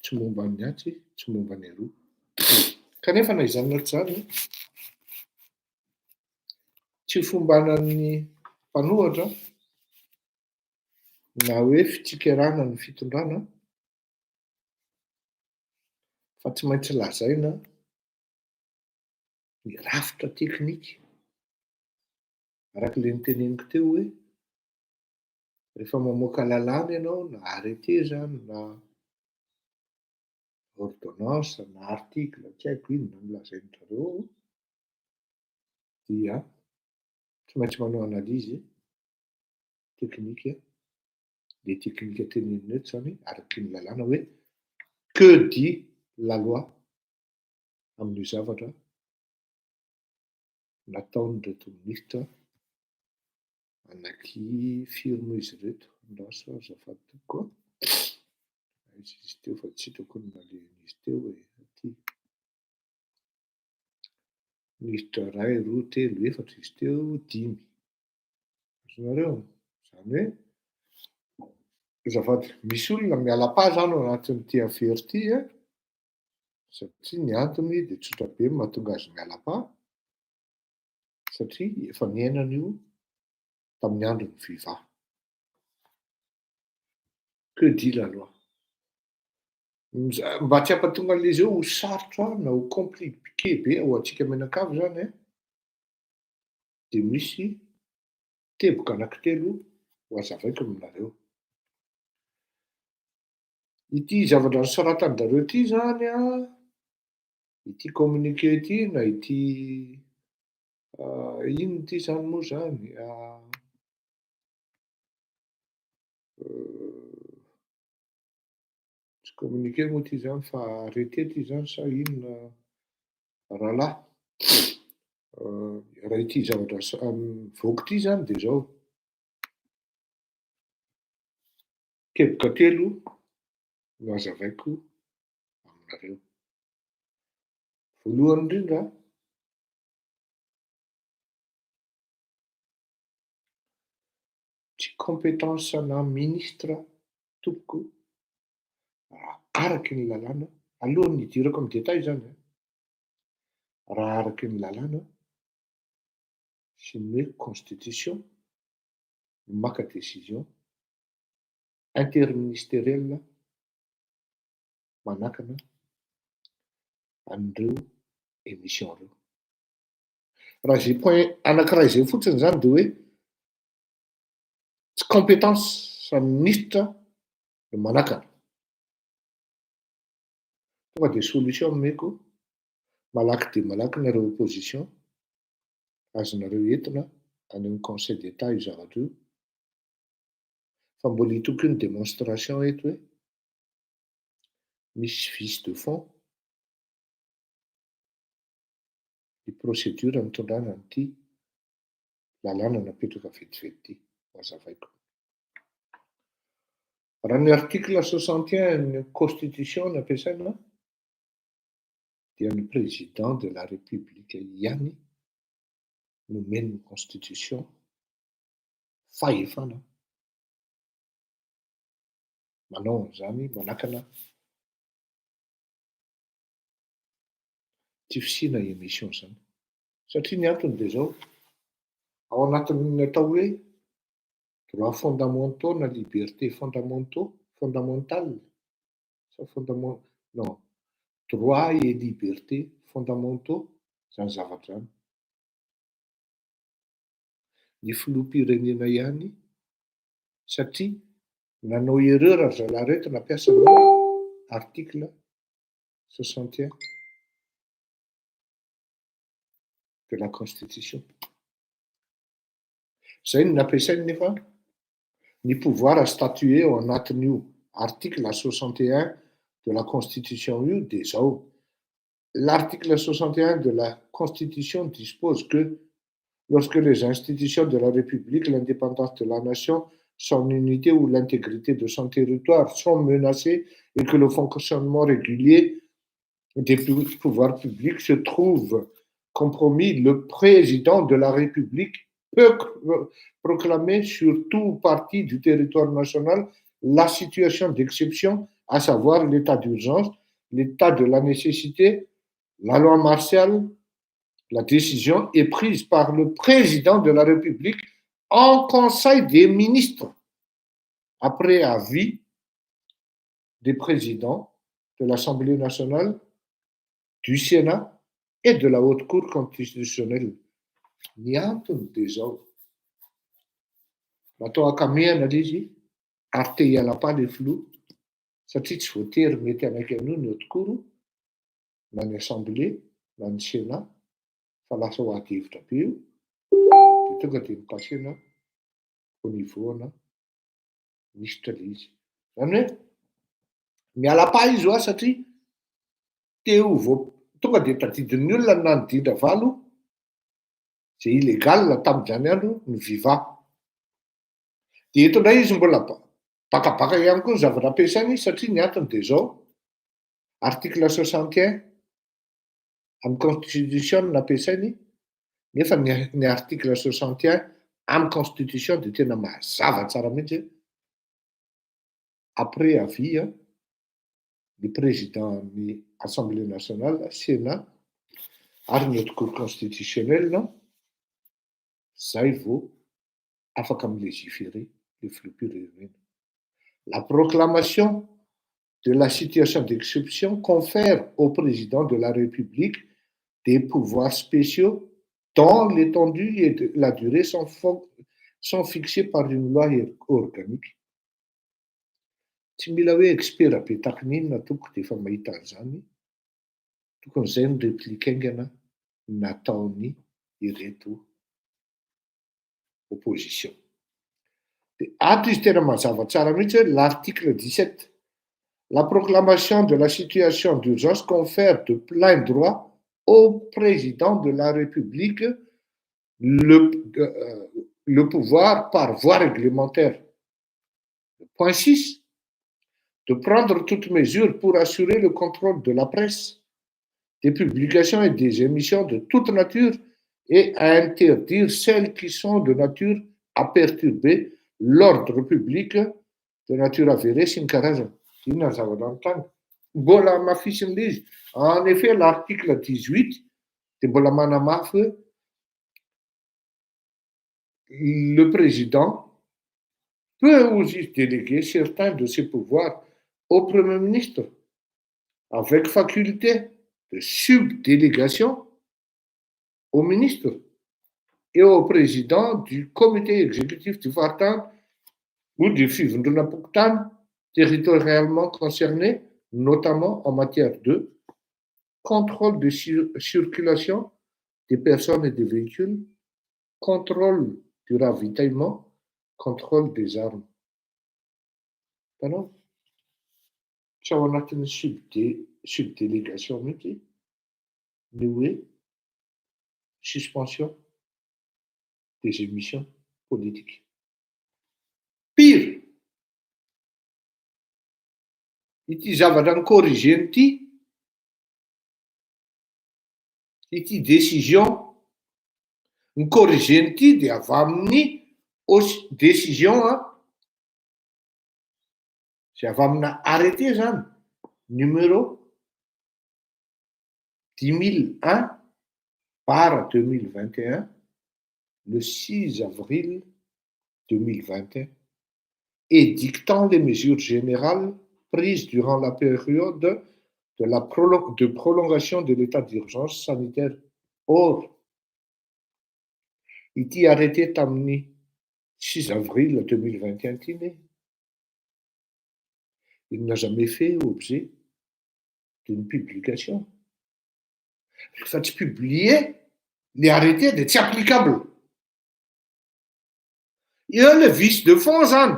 tsy momba ny atsy, tsy momba ny aroa. Kanefa na izany na tsy izany, tsy fombanan'ny mpanohatra na hoe fitsikerana ny fitondrana fa tsy maintsy lazaina ny rafitra teknika araka ilay noteneniko teo hoe rehefa mamoaka lalàna ianao na arrêté zany na ordonnance na article tsy haiko inona no lazain-dry zareo dia tsy maintsy manao analyse teknika, le teknika tenenina eto zany araky ny lalàna hoe que dit la loi amin'io zavatra nataon'ireto minisitra anaky firy moa izy ireto, andraso azafady tompoko a, aiza izy teo fa tsy hitako ny nalehan'izy teo e, aty, minisitra iray, roa, telo, efatra izy teo, dimy, azonareo? Izany hoe azafady, misy olona miala pa zany ao anatin'ity affaire ity a, satria ny antony dia tsotra be ny mahatonga azy miala pa, satria efa niainana io tamin'ny andron'ny Viva. Que dit la loi? Mba tsy hampatonga an'ilay izy eo ho sarotra na ho compliqué be ho antsika mianakavy zany an, dia misy teboka anankitelo ho hazavaiko aminareo. Ity zavatra nosoratan-dRareo ity zany an, ity communiqué ity na ity inona ity zany moa zany tsy communiqué moa ity zany fa arrêté ity zany sa inona rahalahy? Raha ity zavatra mivoaka ity zany dia zao, teboka telo no hazavaiko aminareo. Voalohany indrindra, tsy compétence ana ministre tompoko raha araky ny lalàna. Alohan'ny hidirako amy détail zany a, raha araky ny lalàna sy ny hoe constitution, maka décision interministériel manakana an'ireo émission reo. Raha zay point anankiray zay fotsiny zany, de hoe tsy compétence samy ministra no manakana. Tonga de solution omeko malaky de malaky nareo opposition, azonareo entina any amy Conseil d'État io zavatra io, fa mbola hitoko io ny démonstration eto hoe misy vice de fond ny procédure nitondrana an'ity lalàna napetraka vetivety ty. Hazavaiko. Raha ny article 61 ny constitution ny ampiasaina, dia ny président de la République ihany nomen'ny constitution fahefana manao an'izany, manakana ty fisiana émission zany, satria ny antony de zao: ao anatin'ny atao hoe droits fondamentaux na liberté fondamentaux, fondamentale sa non, droits et libertés fondamentaux zany zavatra zany, ny filoham-pirenena ihany, satria nanao erreur ry zalahy reto nampiasa ny article 61 de la constitution zay no nampiasainy, nefa ny pouvoir statué ao anatin'io article 61 de la constitution io de zao: l'article 61 de la constitution dispose que lorsque les institutions de la République, l'indépendance de la nation, son unité ou l'intégrité de son territoire sont menacées et que le fonctionnement régulier des pouvoirs publics se trouve compromis, le président de la République peut proclamer sur tout ou partie du territoire national la situation d'exception, à savoir l'état d'urgence, l'état de la nécessité, la loi martiale. La décision est prise par le président de la République en conseil des ministres, après avis des présidents de l'Assemblée nationale, du Sénat et de la Haute Cour constitutionnelle. Ny antony de zao: natao akamehana le izy ary te hiala-pa le filoha, satria tsy voatery mety anaiky an'io ny haute cour na ny assemblée na ny sénat, fa lasa ho ady hevitra be io, de tonga de mipasena au niveau ana ministra le izy. Zany hoe miala-pa izy ho a, satria teo vo tonga de tadidin'ny olona nanodindra valo zay illégal tam'izany andro ny Viva. De eto indray izy mbola bakabaka ihany koa ny zavatra ampiasainy, satria ny antony de zao: article 61 amy constitution no nampiasainy, nefa ny article 61 amy constitution de tena mazava tsara mihitsy: après avis a ny président ny Assemblée nationale, Sénat ary ny haute cour constitutionnelle, zay vo afaka amy légiférer le filoham-pirenena. La proclamation de la situation d'exception confère au président de la République des pouvoirs spéciaux dont l'étendue et la durée sont fixées par une loi organique. Tsy mila hoe expert be takininona tompoko de efa mahita an'izany. Tokony zay ny réplique aingana nataony ireto opposition. De ato izy tena mazava tsara mihitsy hoe l'article 17: la proclamation de la situation d'urgence confère de plein droit au président de la République le pouvoir par voie réglementaire, point 6, de prendre toute mesure pour assurer le contrôle de la presse, des publications et des émissions de toute nature et à interdire celles qui sont de nature à perturber l'ordre public de nature avérée. Sy ny karazany. Inona ny zavatra nytranga? Mbola hamafisin'ilay izy. En effet, l'article 18 dia mbola manamafy hoe le président peut aussi déléguer certains de ses pouvoirs au Premier ministre avec faculté de subdélégation au ministre et au président du comité exécutif du faritany ou du fivondronam-pokontany territorialement concerné, notamment en matière de contrôle de circulation des personnes et des véhicules, contrôle du ravitaillement, contrôle des armes. Hitanao? Tsy ao anatin'ny subdé- subdélégation mihitsy ny hoe suspension des émissions politiques. Pire, ity zavatra ni-corriger-ny ity, ity décision ni-corriger-ny ity dia avy amin'ny décision izay avy amina arrêté zany, numéro 10001 barre 2021, le 6 avril 2021, édictant les mesures générales prises durant la période de la de prolongation de l'état d'urgence sanitaire. Or, ity arrêté tamin'ny 6 avril 2021 ity ne, il n'a jamais fait objet d'une publication. Rehefa tsy publié le arrêté de tsy applicable. Eo le vice de fond zany,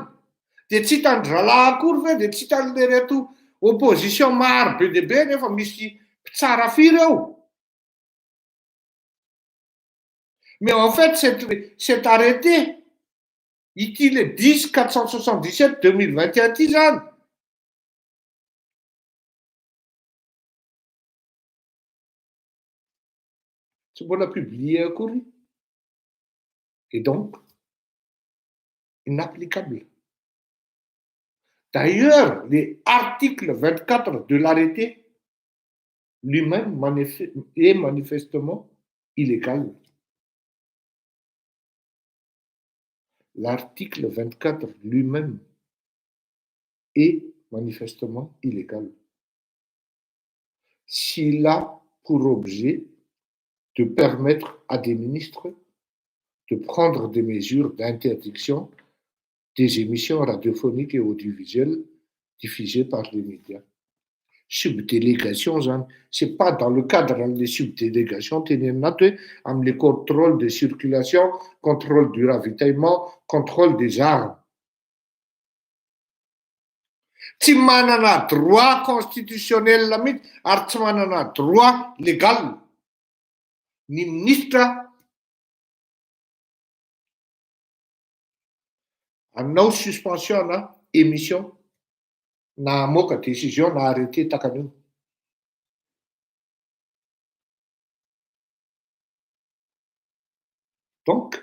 de tsy hitan-dry zalahy akory ve, de tsy hitan'le reto opposition maro be dia be nefa misy mpitsara firy eo. Mais en fait cet arrêté ity le 10 477 2021 ity zany, tsy mbola publié akory et donc inapplicable. D'ailleurs, les articles 24 de l'arrêté lui-même est manifestement illégal. L'article 24 lui-même est manifestement illégal. S'il a pour objet de permettre à des ministres de prendre des mesures d'interdiction des émissions radiophoniques et audiovisuelles diffusées par les médias. Subdélégation zany, c'est pas dans le cadre an'le subdélégation tenenina ato hoe am'le contrôle de circulation, contrôle du ravitaillement, contrôle des armes. Tsy manana droit constitutionnel mihitsy ary tsy manana droit légal ny minisitra hanao suspension na émission na hamoaka décision na arrêté tahaka an'io. Donc,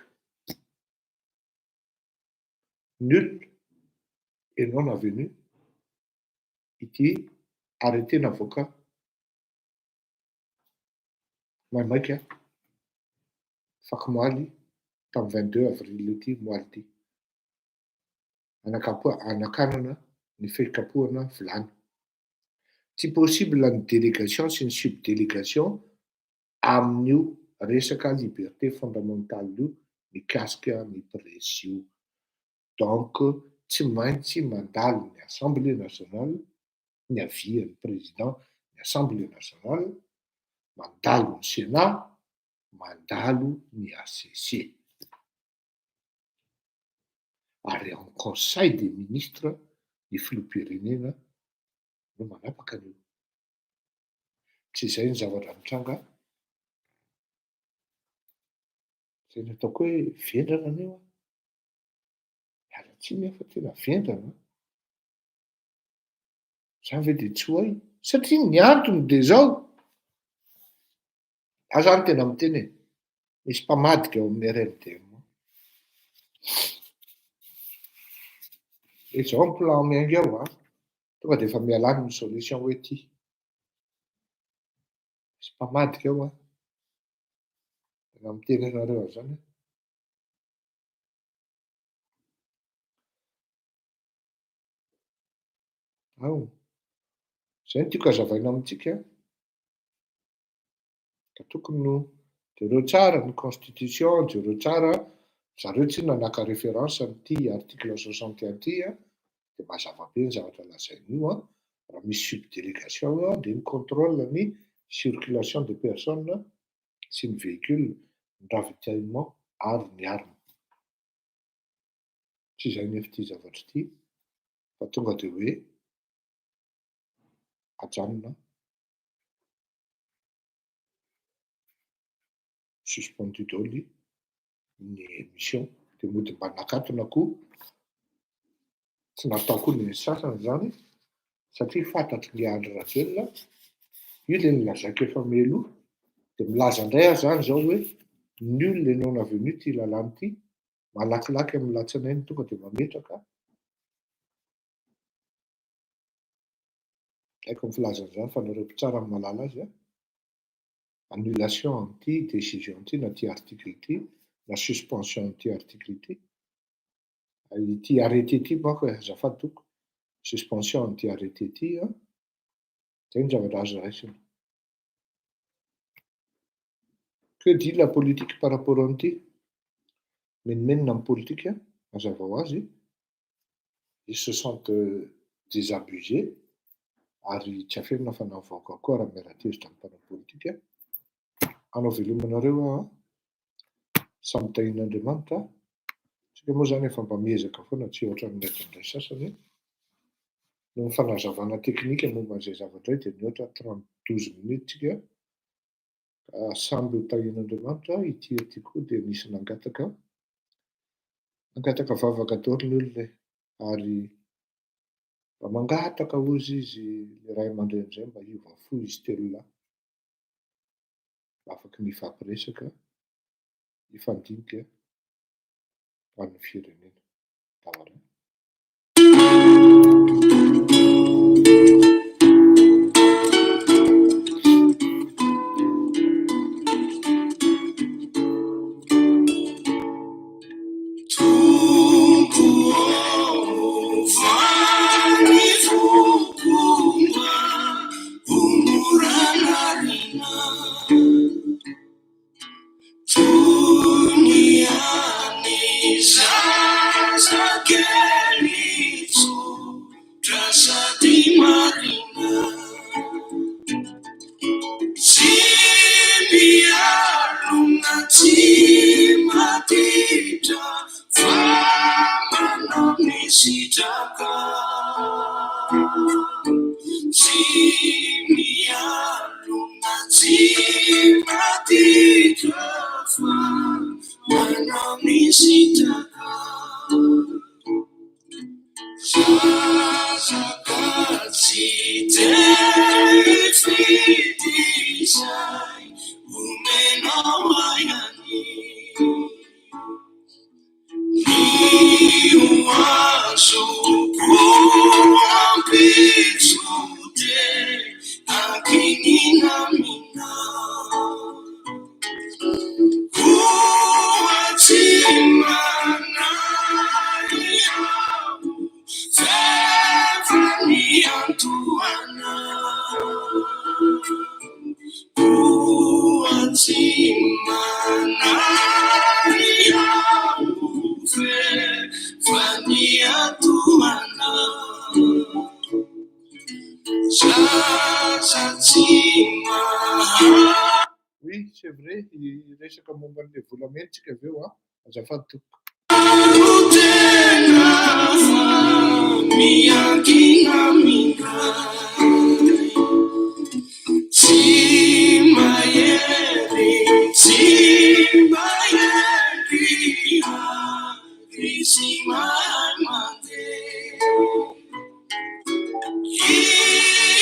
nul et non avenu ity arrêté navoaka maimaika fakomaly tamin'ny 22 avril ity moaly ity. Anakanana ny fikapohana vilany. Tsy possible ny délégation sy ny subdélégation amin'io resaka liberté fondamentale io mikasika ny presse io. Donc tsy maintsy mandalo ny assemblée nationale, ny avis-n'ny président ny assemblée nationale, mandalo ny sénat, mandalo ny HCC. Ary en conseil des ministres ny filoham-pirenena no manapaka an'io. Tsy izay ny zavatra mitranga. Izay ny ataoko hoe vendrana anie io an. Miala tsiny aho fa tena vendrana an. Zany ve de tsy ho hay? Satria ny antony de zao, za zany tena miteny e, misy mpamadika ao amin'ny RMDM ao. De zao ny plan miainga ao an. Tonga dia efa miala any ny solution hoe ity. Misy mpamadika ao an. Tena miteny anareo an'izany aho. Ao. Izay no tiako hazavaina amintsika. Ka tokony ho jereo tsara ny constitution, jereo tsara, zareo tsinona naka référence an'ity article 61 ity an, dia mazava be ny zavatra lazainy io an, raha misy subdélégation io an, dia mi-contrôle ny circulation des personnes sy ny véhicule, ny ravitaillement ary ny armes. Tsy izay nefa ity zavatra ity fa tonga dia hoe ajanona suspendu daholo ny émission dia mody mba nakatona koa, tsy natao koa ny sasany izany satria fantatry ny Andry Rajoelina, io ilay nolazaiko efa mialoha, dia milaza indray aho izany izao hoe nul et non avenu ity lalàna ity, malakilaky amin'ny latsinainy tonga dia mametraka, haiko ny filazana izany fa nareo mpitsara no mahalala azy an, annulation an'ity décision ity na ity article ity na suspension an'ity article ity, ity arrêté ity manko e, azafady tompoko, suspension an'ity arrêté ity an, zay ny zavatra azo raisina. Que dit la politique par rapport an'ity? Menomenona ny politika, mazava ho azy, ils se sentent désabusés ary tsy afenina fa na ny vahoaka koa raha miara-tezitra amin'ny mpanao politika. Hanao veloma anareo aho an! Samy tahian'Andriamanitra. Tsika moa izany efa mba miezaka foana tsy ohatran'ny adin'ny sasany. Noho ny fanazavana teknika momba an'izay zavatra izay dia mihoatra trente douze minutes tsika. Samby ho tahian'Andriamanitra. Ity ity koa dia nisy nangataka nangataka vavaka daholo ny olona e. Ary mba mangataka hozy izy le ray aman-dreny izay mba hiova fo izy telo lahy. Mba afaky ny hifampiresaka, hifandinika ho an'ny firenena. Daholo. Tompo ô, ny foko mba ho mora lalina. Toy ny an'ny zazakely tsotra sady marina. Tsy mialona, tsy maditra, fa manao ny sitraka. Tsy mialona, tsy maditra, fa manao ny sitraka. Zaza ka tsy te hifidy izay omenao ahy any. Ny ho azoko ampitso dia ankinina aminao. Koa tsy manahy aho f'efa niantohanao. Koa tsy manahy aho f'efa niantohanao. Zaza tsy mahay. Oui, c'est vrai, hiresaka momba an'ilay volamena tsika avy eo an, azafady tompoko. Tena fa miankina aminay. Tsy mahery, tsy mahery ary tsy mahay mandeha.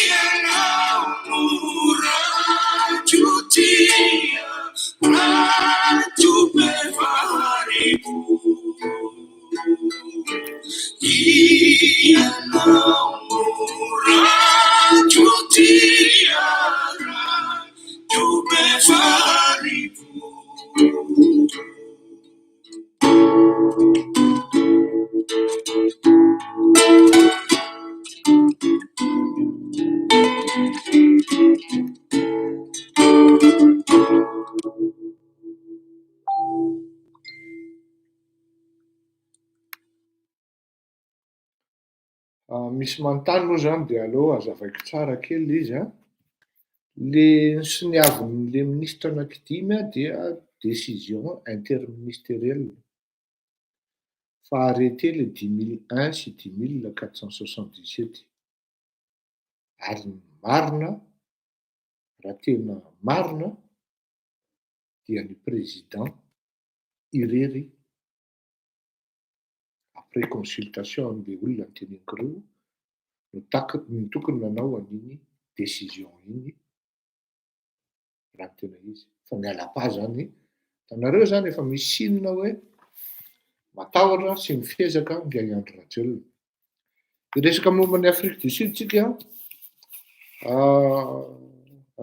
Ianao no raiko tia, raiko be faharipo. Ianao no Misy manontany moa zany de aleo hazavaiko tsara kely le izy an. Le nosoniavin'le minisitra anankidimy dia décision interministérielle fa arrêté le 10001 sy 10477. Ary ny marina, raha tena marina, dia ny président irery après consultation am'le olona nyteneniko reo no tak- no tokony nanao an'iny décision iny raha ny tena izy. Fa miala-pa zany, hitanareo zany efa misy signe hoe matahotra sy mifezaka ngiahy Andry Rajoelina. Hiresaka momba ny Afrique du Sud tsika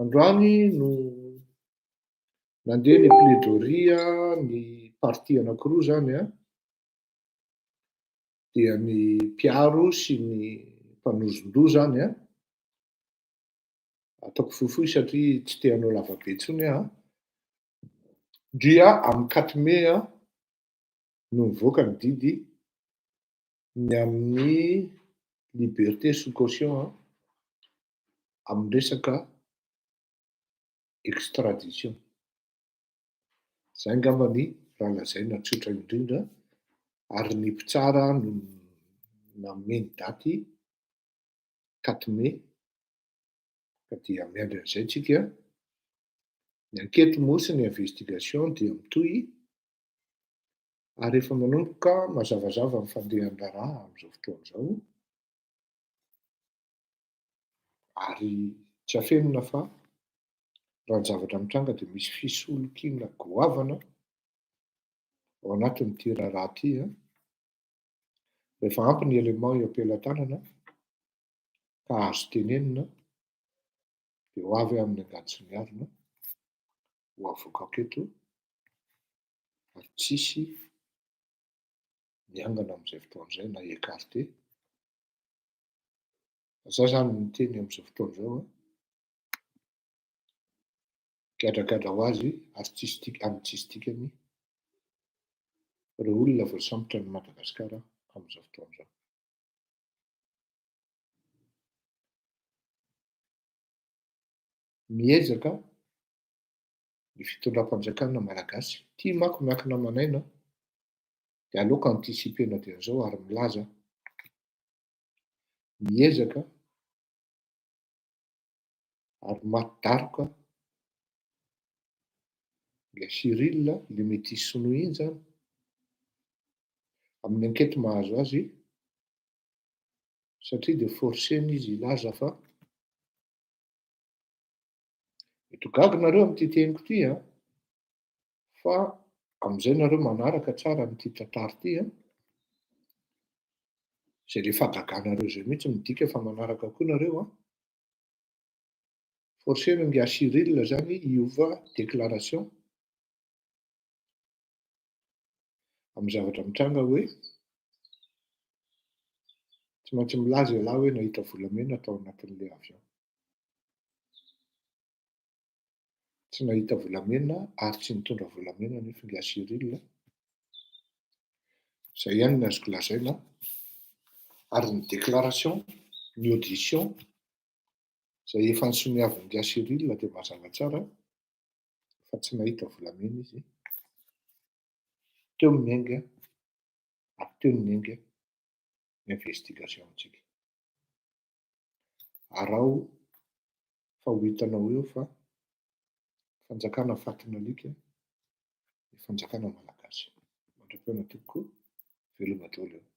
androany no nandeha ny plaidoirie ny parti anankiroa zany an, dia ny mpiaro sy ny mpanozon-doha zany an, ataoko fohifohy satria tsy te hanao lavabe intsony aho, dia amin'ny 4 mai no mivoaka ny didy ny amin'ny liberté sous caution amin'ny resaka extradition. Zay angamba ny raha lazaina tsotra indrindra, ary ny mpitsara no nanome ny daty 4 mai, ka dia miandry an'izay tsika. Ny enquête moa sy ny investigation dia mitohy ary efa manomboka mazavazava ny fandehan-draharaha amin'izao fotoana izao, ary tsy afenina fa raha ny zavatra mitranga dia misy fisolokiana goavana ao anatin'ity raharaha ity an. Rehefa ampy ny élément eo am-pelatanana ka azo tenenina dia ho avy amin'ny angady sy ny arina ho avoakako eto ary tsisy miangana amin'izay fotoana izay na écarté. Za zany miteny amin'izao fotoana izao an, gadragadra ho azy ary tsisy dik- amin'ny tsisy dikany ireo olona voasambotra any Madagasikara amin'izao fotoana izao. Miezaka ny fitondram-panjakana malagasy, ity manko miankina aman'aina dia aleoko anticiper-na dia izao ary milaza miezaka ary maty daroka ilay Cyril, le métis sinoa iny zany, amin'ny enquête mahazo azy satria dia forcena izy hilaza fa mety ho gaga nareo amin'ity teniko ity an, fa amin'izay nareo manaraka tsara an'ity tantara ity an, izay le fahagaganareo izay mihitsy midika fa manaraka koa nareo an. Forcena ingahy Cyril zany hiova déclaration amin'ny zavatra mitranga hoe tsy maintsy milaza ialahy hoe nahita volamena tao anatin'ilay avion. Tsy nahita volamena ary tsy nitondra volamena anefa ingahy Cyril. Izay ihany no azoko lazaina. Ary ny déclaration, ny audition izay efa nosoniavin'ingahy Cyril dia mazava tsara fa tsy nahita volamena izy. Teo no niainga ary teo no niainga ny investigation antsika. Araho fa ho hitanao eo fa fanjakana fatin'alika ny fanjakana malagasy. Mandra-pihaona tompoko, veloma daholo e.